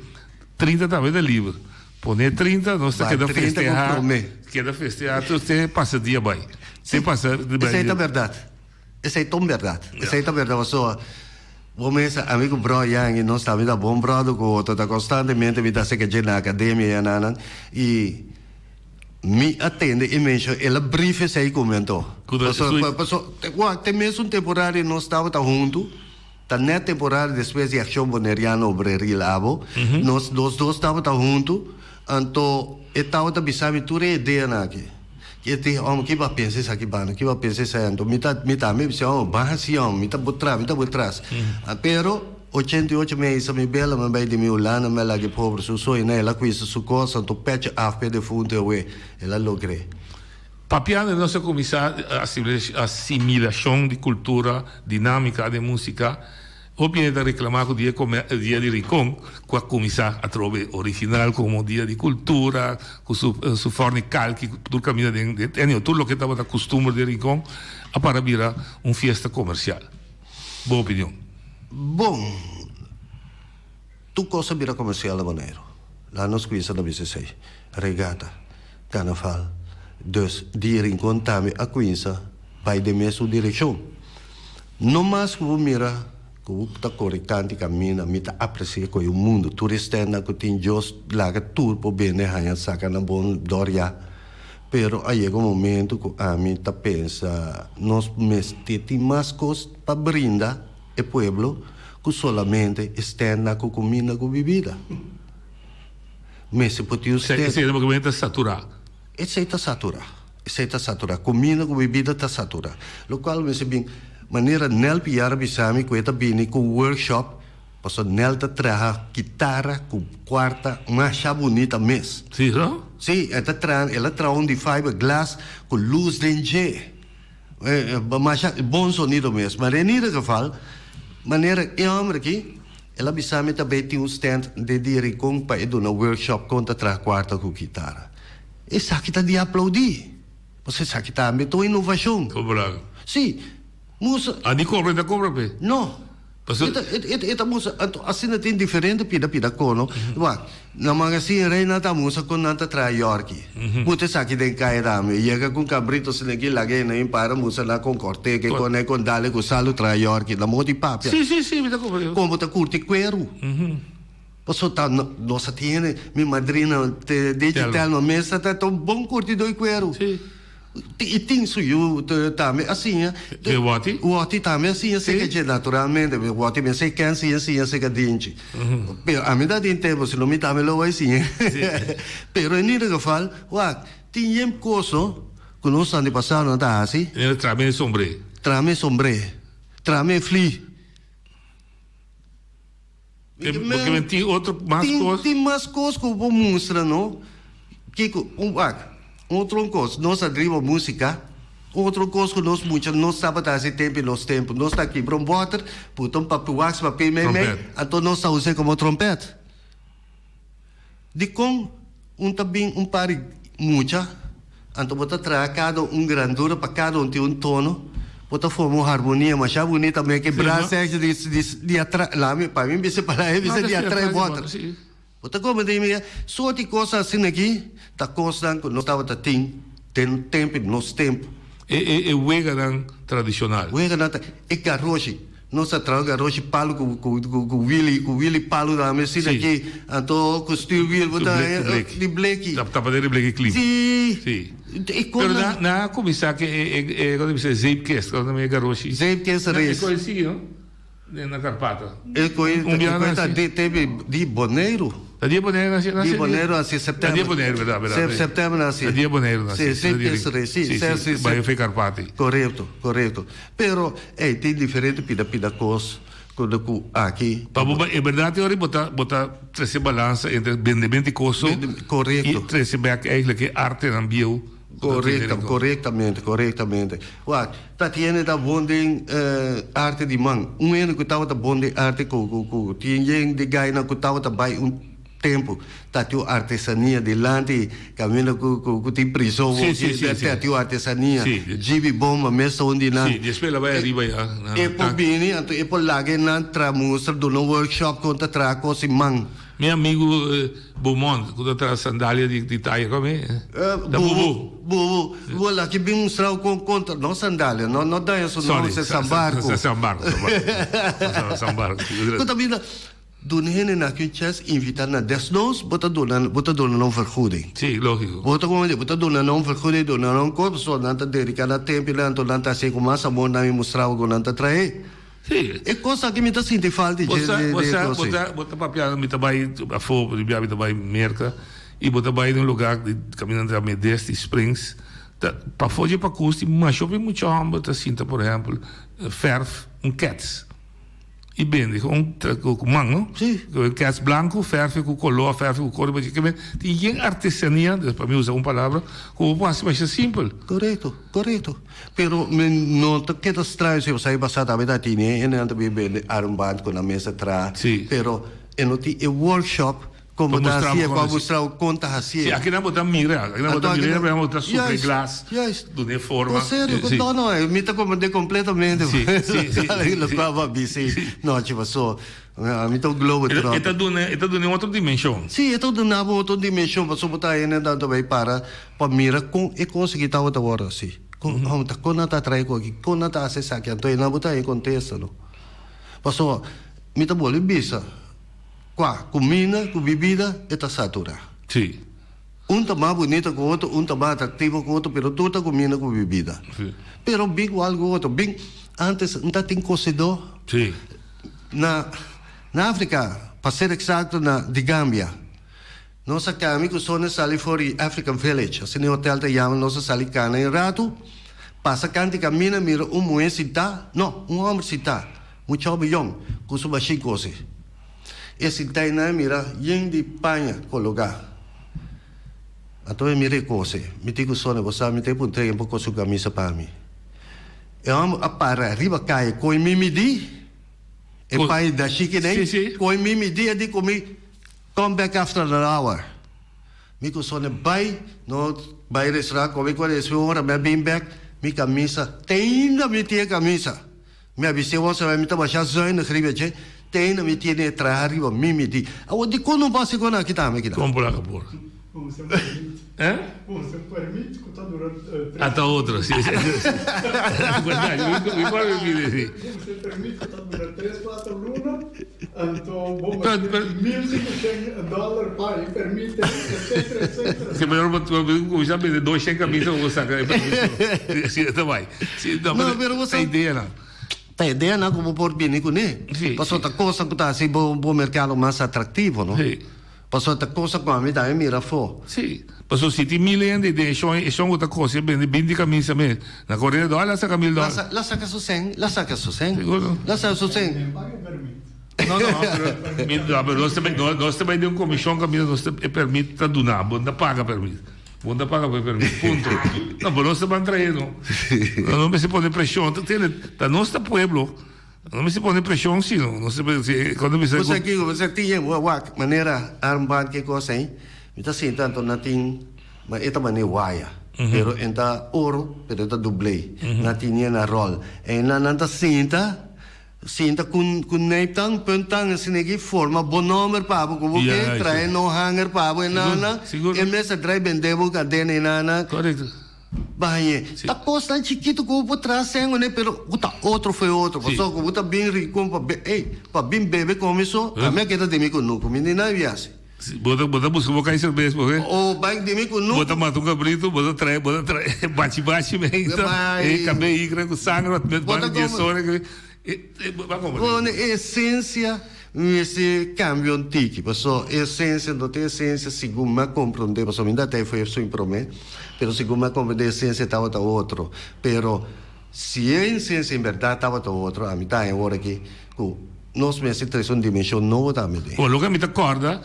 30 tambe ta liber. Pone 30, nos ta Bai keda 30 cu festeha, prome. keda festeha te te pasa dia bai. Te pasa Sí, esey ta berdad. Esey ta un berdad. Esey ta berdad pasobra bo mester ami cu bro Yangi nos tambe ta bon brother cu otro, ta constantemente mi ta haci ke dje na academia y ananan y Mi a tende e mensho, el a brief esei ku mi anto. Ku ta Paso, sui. pa, paso, te, wak, te mesun temporada nos tabata huntu, ta net temporada despues di Accion Boneriano Obreril abo, nos, nos dos tabata huntu, anto e tabata bisa mi tur e ideanan aki. E tin hòmber ki bo a pensa esaki banda, ki bo a pensa esei anto mi ta mi tambe bisa hòmber ban hasi hòmber mi ta bo tras mi ta bo tras. Pero 88 mi a hisa mi bela mi a bai di mi Hulanda mi a laga e pober su so i na el a kuinsa su kos anto pechi af p'e defuntu awe el a logr'é. Papiando nos a kuminsá asimilashon di kultura dinámika den músika. Hopi hende ta reclama cu dia dia di Rincon cu a cuminsa atrobe original como dia di cultura cu su su forni calki cu tur caminda den den anyhow tur loke tabata custumber di Rincon a para bira un fiesta comercial. Bo opinion? Bon, tur cos a bira comercial na Boneiru. Laat nos cuminsa na bisa esey. Regata, carnaval, dus di Rincon tambe a cuminsa bay den mesun direccion. No mas ku bo mira ku bo ta kore kanti kaminda, mi ta apresia ku e un mundu. Tur e stèndnan ku tin Dios laga tur por bende haña saka nan bon dòriá. Pero a yega un momentu ku ami ta pensa nos mester tin mas kos pa brinda e pueblo ku solamente e stèndnan ku kuminda ku bibida. Mester por tin un stènd. Esei ta saturá. Esei ta saturá. Esei ta saturá. Kuminda ku bebida ta saturá. Lokual mester bin manera Nel Piar a bisa mi ku e ta bini ku un workshop pasobra Nel ta traha kitara ku kuarta masha bunita mes. Sí, no? Sí, e ta traha, el a traha un di fiberglass ku lus den dje. Masha bon sonido mes. Maar en ieder geval, manera e hòmber aki, el a bisa mi ta bay tin un stand den di Rincon pa e duna workshop kon ta traha kuarta ku kitara. Esaki ta di aplaudí, pasobra esaki tambe ta un inovashon. Kobra. Sí. Musa. A di kobra, e ta kobra p'e. No. Pasobra. E ta, e ta musa, anto asina tin diferente pida pida kono. Wak, na Magasin Rey nan ta musa kon nan ta traha yòrki. Buta esaki den kaya tambe. Yega ku un kabrito asina aki, laga e nan para musa nan kon kòrt'é, ke kon e kon dale ku salu traha yòrki. Na moda di papia. Sí, sí, sí, mi ta kobra. Kon bo ta kurti kueru. Paso ta nos a tin hende, mi madrina te Dechi Telma mes ta ta un bon curtidor di cuero. Sí. I tin su yu tambe a siña. De Wati? Wati tambe a siña seca dje naturalmente. Wati mester ken siña siña seca dinchi. Pero ami ta tin tempo, si no mi tambe lo bay siña. Pero en ieder geval, wak, tin yen coso cu nos antepasadonan ta haci. Trame e sombré. Trame e sombré. Trame e fli. Porque tin otro mas kos. Tin mas kos ku bo mustra no. Kiko un wak un otro kos nos a driba musika un otro kos ku nos mucha nos tabata hasi tempu nos tempu nos ta kibra un bòter puta un papel wax papel mei mei anto nos ta us'é komo trompèt. Dikon un ta bin un par di mucha, anto bo ta traha kada un grandura pa kada un tin un tono, bo ta forma un harmonia masha bunita me ke brass section di di di atra lami pa mi bisa palabra e bisa di atra e boter. Bo ta comprende mi? Sorti kos asina aki ta kosnan ku nos tabata tin den tempu di nos tempu. E e e weganan tradishonal. Weganan ta e garoshi. Nos a traha garoshi palu ku ku ku wili ku wili palu tambe asina aki anto ku stuur wiel bo ta di bleki. Tapadera di bleki klin. Si. Si. Pero nan nan a kuminsá ku e e e bisa zeepkist kos e garoshi. Zeepkist res. E kos sigui no den na Karpata. E kos e kos ta di tempu di Boneiru. Ta di Boneiru nasi nasi. Di Boneiru nasi september. Ta di Boneiru berdad berdad. September nasi. Ta di Boneiru nasi. Si zeepkist res si si si. Bai fe Karpati. Korekto korekto. Pero ey tin diferente pida pida cos cu de cu aki. Pa bo e berdad e ora bo ta bo ta trece balansa entre bendemento di coso Correcto. y trece bek eigenlijk e artenan bieu cu ta trece rico. Correctamente, correctamente. Wak, ta tiene ta bon den arte di man. Un hende cu tabata bon den arte cu cu cu tin yen di gainan cu tabata bay un Tempu ta tin un artesania dilanti kaminda ku ku tin prison Sí, sí, sí, ta tin un artesania. Sí. Jibi Bomba mes ta un di nan. Sí, despues el a bai ariba ya. E por bini anto e por laga e nan traha mustra duna un workshop kon ta traha kos di man. Mi amigu Beaumont ku ta traha sandalia di di taya komo e? Ta Bubu. Bubu. Bo laki bin mustra kon kon ta no sandalia no no daña su nomber Sorry, San Barco. San Barco, San Barco. San Barco. Ku ta bira. Duna hende na ki un chens invita nan. Desnos bo ta duna bo ta duna nan un vergoeding. Sí, lógico. Bo ta como bo ta duna nan un vergoeding, duna nan un cos, pasobra nan ta dedica nan tempo y nan anto nan ta haci cu mas amor nan mi mustra bo cu nan ta trae. Sí. E cos aki mi ta sinti falta Bo dje sa, de bo de sa, cos bo si. ta, bo ta papia mi ta bay afo, di bia mi ta bay Merca y bo ta bay den un lugar di caminda ta Medesti Springs. Ta pafó dje pakus tin masha hopi mucha hòmber ta sinta por ehèmpel fèrf un kèts i bende un ku man no. Sí. Un kèts blanku fèrf ku koló fèrf ku kor tin yen artesania pa mi usa un palabra ku bo por hasi masha simpel. Korekto korekto pero mi no ta keda straño si bo sa e basá tambe ta tene e nan ta bin bende armband ku nan mes a traha. Sí. Pero e no tin e workshop Kon bo ta hasié, pa mustra bo kon ta hasié. Sí, aki nan bo ta mira, aki nan bo ta mira, nan bo ta supri glas, dun'é forma. No, serio, no, no, mi ta comprende completamente. Sí, sí, sí. Lo cual bo a bisa ei nochi paso. Mi ta un globo trotter. E ta duna, e ta duna un otro dimension. Sí, e ta duna bo otro dimension, pasobra bo ta hende nan ta bay para pa mira kon e cos aki tabata worde hasi. Kon, kon nan ta trae cu aki, kon nan ta hasi esaki, anto einan bo ta haña contesta, no. Pasobra mi ta bolbe bisa. Kua kuminda ku bibida e ta saturá. Sí. Un ta mas bunita ku otro, un ta mas atraktivo ku otro, pero tur ta kuminda ku bibida. Sí. Pero bin ku algu otro. Bin, antes N ta tin kosedó. Sí. Na na Afrika, pa ser eksakto na di Gambia. Nos a kami ku Sonia sali for di African Village, asina e hotel ta yama, nos a sali kana un ratu, pasa kanti kaminda mira un muhé sintá, no, un hòmber sintá, mucha hòmber yòn, ku su mashin kose. E sinta einan e mira yen di paña kologá. Anto e mira e kose. Mi tin ku Sonia, bo sa mi ta e puntra yen por kose un kamisa pa mi. E hòmber a para riba kaya koe mi midí e paña dashiki den, koe mi midí e di ku mi come back after an hour. Mi ku Sonia bai, no bai restaurant kome ku e ora mi a bin bek mi kamisa te ainda mi tin e kamisa. Mi a bis'é, Wou sabé mi ta basha zuinig riba dje, te ainda mi tiene e traha riba mi, mi di, Awor dikon no bo hasi kon aki tambe kida? Kon por a por? Usa un permit. Eh? Usa un permit ku ta dura tres. Ata otro, si, si, si. Berdad, mi por mi pide, si. Usa un permit ku ta dura tres, kuater luna, anto bo mester 1500 dòler pa e permit, etcetera, etcetera. Si, pero bo kuminsá bende 200 kamisa pa bo saka e permiso. Si, ta bai. Sí, no, No, pero bo ta sa- ideanan. Ta ideanan ku bo por bini kuné. Sí, Pasobra sí. ta kosnan ku ta hasi bo bo merkado mas atraktivo, no? Sí. Pasobra ta kosnan ku ami tambe mira afó. Sí. Pasobra si tin mil hende den e shon, e shon ku ta kose bende binti kamisa mes. Na koreda dòler la saka mil La dòler. sa la saka su sèn, la saka su sèn. Seguro. La saka su sèn. Nen paga e permit. No, no, pero mi, no, pero nos ta bai, no, nos ta bai den un komishon kaminda nos ta e permit ta duna, bo no ta paga permit. Bo ta paga pa e permit, punto. No, pero nos ta ban trae no. No, no mester pone presion. Ta tende, ta nos ta pueblo. No mester pone presion si no. Nos ta si cuando bisa Bo sa kico, bo sa tin yen, wak, manera armband ke cos ei, mi ta sinta anto nan tin, ma e ta mane waya, pero en ta oro, pero e ta dublé. Nan tin yen na rol. Einan nan ta sinta. Sinta ku ku neiptan, puntan asina aki forma bo nomber pa bo ku bo ke trae no hanger pa bo e nana e mes a drai bende bo kadena e nana bañe ta kosnan chikitu ku bo por traha sen kuné pero ku ta otro fo'i otro pasobra ku bo ta bin rincon pa ey pa bin bebe komi so ami a keda den mi kunuku mi ni nan biasi. Bo ta bo ta buska bo kai serbes bo ke. O bai di mi ku Bo ta mata un kabritu, bo ta trae bo ta trae bachi bachi meinta, e kabe ikra ku sanger met Bo ta banda dies kome. ora ke e e bo a kome. Bon e esensia mester kambia un tiki paso e esensia no ta e esensia segun mi a komprende paso mi no ta foi esun prome pero segun mi a komprende e esensia tabata otro pero si e esensia en berdad tabata otro ami ta haña ora aki ku Nos mester trese un dimension nobo tambe den. Bon, loke mi ta kòrda,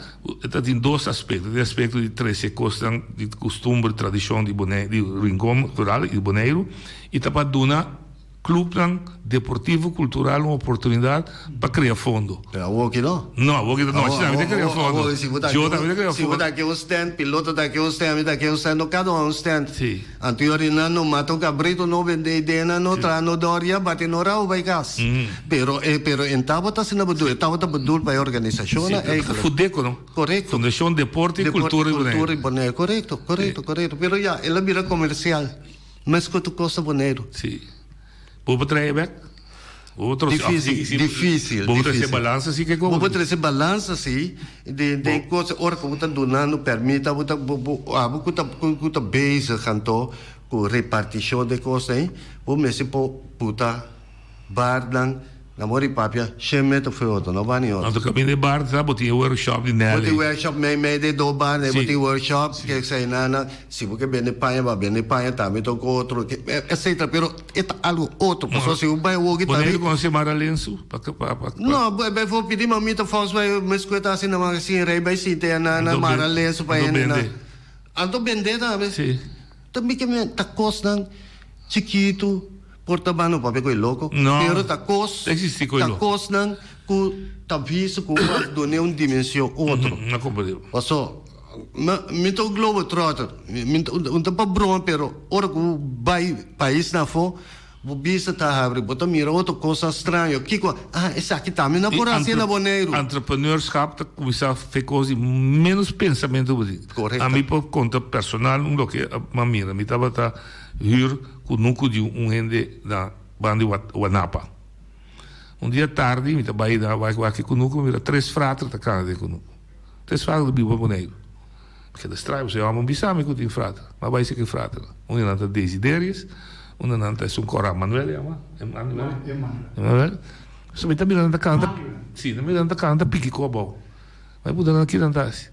ta tin dos aspekto. Tin aspekto di trese kosnan di kustumber, tradishon di Boneiru, di Rincon plural i Boneiru, i ta pa duna klupnan deportivo kultural un oportunidat pa krea fondo. Pero awor ki no. No, awor ki no, asina tambe ta krea fondo. Awor, si bo ta Yo tambe ta krea si bo fondo. ta aki un stand, piloto ta aki un stand, ami ta aki un stand, no kada un un stand. Si. Anto yo ri nan no mata un cabrito, no bende idea nan, no traha no doria, bati no rabo bay cas. Pero e pero en tabata asina bedoel, e tabata bedoel pa e organisacionnan Sí, eigenlijk. Fudeco no? Correcto. Fundacion Deporte y Cultura di Boneiru. Cultura di Boneiru, correcto, correcto, correcto. Pero ya, el a bira comercial, mes cu tur cos na Boneiru. Sí. Bo por trae bek? Bo por trose Difícil, difícil, Bo por trese difícil. balansa si ke Bo por trese balansa si den den cosa ora ku bo ta dunando permit abo ta bo bo abo ku ta ku ta bezig anto ku repartishon de kos ei bo mester por puta barnan. Na mori papia, shen meter foi otro, no bani otro. Anto caminda e bar ta bo tin e workshop di Nelly. Bo tin workshop mei mei de do bar, bo tin workshop, ke esei nan nan, si bo ke bende paña bo a bende paña tambe ta un otro, etcetera, pero e ta algo otro, pasobra si bo bai awoki tambe. Bo no conoce Mara Lensu? Pa pa pa. No, bai for pidi mamita Fons bai mescu e ta haci na magasin rey bai sinta ya nan nan Mara Lensu pa hende nan. Anto bende tambe. Si. Ta mi ke men ta cosnan chikitu. Por ta bano papia cu e loco, No, pero ta cos, ta existi cu e ta loco. cosnan cu ta visto cu a dun'e un dimension otro. Na comprende. Paso, mi, mi ta un globetrotter, mi, mi ta un ta pa broma, pero ora cu bay paisnan afo, bo bista ta habri, bo ta mira otro cosnan straño. Kico? Ah, esaki tambe nan por haci na Boneiru. Entrepreneurschap ta cuminsa fe cos di menos pensamento bo tin. Correcto. Ami por conta personal un loke a mira. Mi tabata huur kunuku di un hende na banda di Wanapa. Un dia tardi mi ta bai na wak wak e kunuku, mi mira tres frater ta kana den kunuku. Tres frater ta biba Boneiru. Mi keda straño pasobra e hòmber bisa mi ku tin frater. Mi a bai seki e fraternan. Un di nan ta Desiderius, un di nan ta esun kòrá Manuel yama? Emanuel? Emanuel. So mi ta mira nan ta kana ta, si, mi ta mira nan ta kana ta piki ku abou. Mi a puntra nan ki nan ta hasi.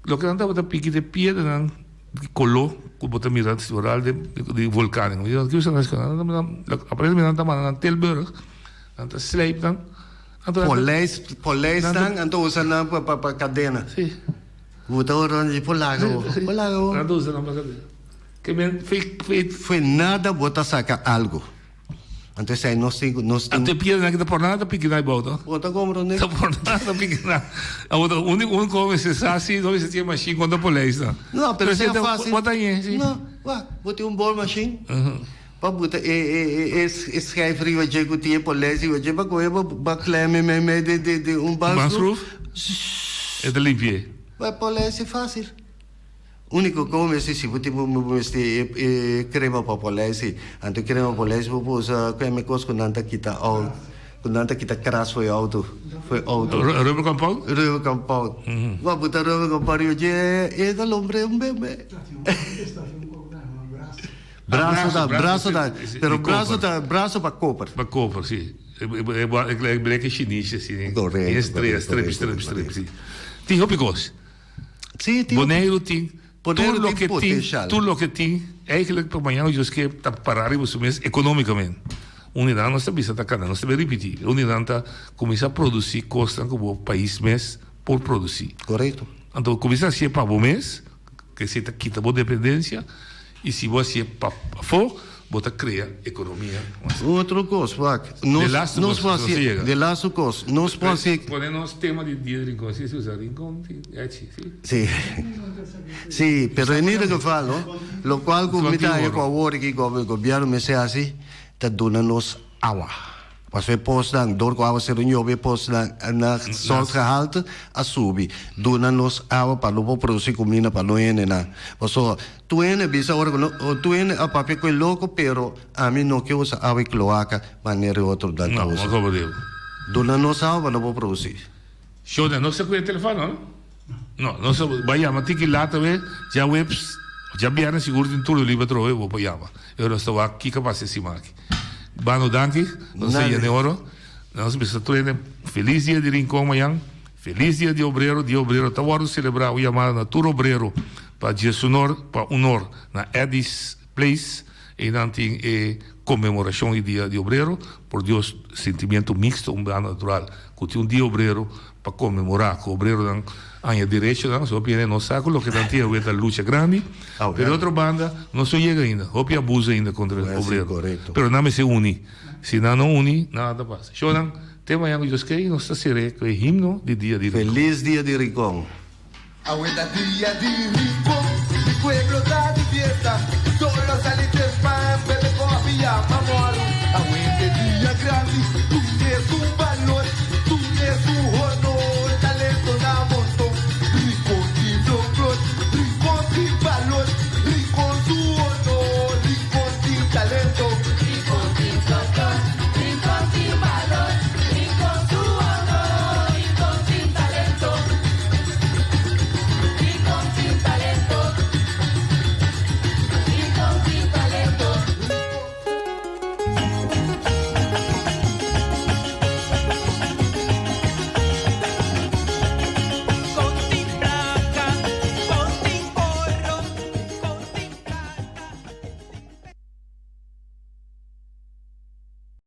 Loke nan tabata piki ta e piedranan. Di koló ku bo ta mira oral di volkanico. Mi di nan, Kico nan ta haci? Aparentemente nan ta manda nan Tilburg, nan ta slijp nan. Anto nan ta. Polijs, polijs nan, anto usa nan pa pa pa kadena. Si. Bo ta ora di por laga bo, por laga bo. Nan ta usa nan pa kadena. Ke men fei fei. Fei nada bo ta saka algo. Anto esei nos tin ku nos tin. Anto e piedra ki ta por nada ta piki na e bou to. Bo ta komprondé. Ta por nada ta piki na. Abo ta úniko un kos mester sa si no mester tin e mashin kontra polijs nan. No, pero esei ta fásil. Bo ta ñe si. No, wak, bo tin un boormachine pa buta e e e e schijf riba dje ku tin e polijs riba dje pa kohe bo ba klem e mei mei di di di un banschroef. E ta limpi'é. Ba polijs e fásil. Úniko ku bo mester si bo tin bo mester e krema pa polijs si. Anto e krema polijs bo por usa kueme kos ku nan ta kita ou ku nan ta kita kras for e outo for e outo. Rubber compound? Rubber compound. Bo a buta rubber compound riba dje e ta lombre un bebe. Braso ta braso ta pero braso ta braso pa koper. Pa koper si. E brek e shinishi asina. Korekto. E strea strep strep strep si. Tin hopi kos. Sí, tin Boneiru tin Boneiru tur tin loke tin, potencial. tur loke tin, eigenlijk pa mañana Dios ke ta para riba su mes economicamente. Uninan nos ta bisa ta cana, nos ta bay ripiti, uninan ta cuminsa produci cosnan cu bo pais mes por produci. Correcto. Anto cuminsa hacié pa bo mes, ke esey ta kita bo dependencia, y si bo hacié pa afo, bo ta crea economia mas. Otro cos, wak, nos, De laatste nos cos, por nos haci, yega. de laatste cos, nos por haci. Pone nos tema di dia di Rincon, si si usa Rincon, si, echi, si. Si, si, pero en ieder geval, no, locual cu mi ta haña cu awor aki gobierno mester haci, ta duna nos awa. Pasobra e posnan, dor ku awa sero ñobe e posnan na sòltgehalte a subi. Duna nos awa pa no por produsí kuminda pa no hendenan. Pasobra tur hende bisa ora ku no, tur hende a papia ku e loko pero ami no ke usa awa e kloaka manera e otronan ta No, usa. no komo digo. Duna nos awa pa no por produsí. Shona, no sa ku e telefòn no? No, no sa, bai yama tiki lata we, djaweps, djabièrnè sigur tin tur liber atrobe bo por yama. E ora nos ta wak kiko a pasa e siman aki. Bano danki, nos ta yena e oro. Nos bisa tur hende felis dia di Rincon mañan, felis dia di obrero, dia obrero ta wòrdu selebrá un yamada na tur obrero pa djesunor pa unor na Eddy's Place, einan tin e konmemorashon di dia di obrero, por Dios sentimiento mixto un banda natural ku tin un dia obrero pa konmemorá ku obreronan haña derechonan, so hopi hende no sa ku loke nan tin awe ta lucha grandi, pero di otro banda no so yega ainda, hopi abuso ainda kontra obrero, pero nan mester uni, si nan no uni nada ta pasa. Shownan, te mañan ku Dios kere nos ta sere ku e himno di dia di Rincon. Feliz dia di Rincon. Awe ta dia di Rincon, mi pueblo ta di fiesta, solo sali tempran.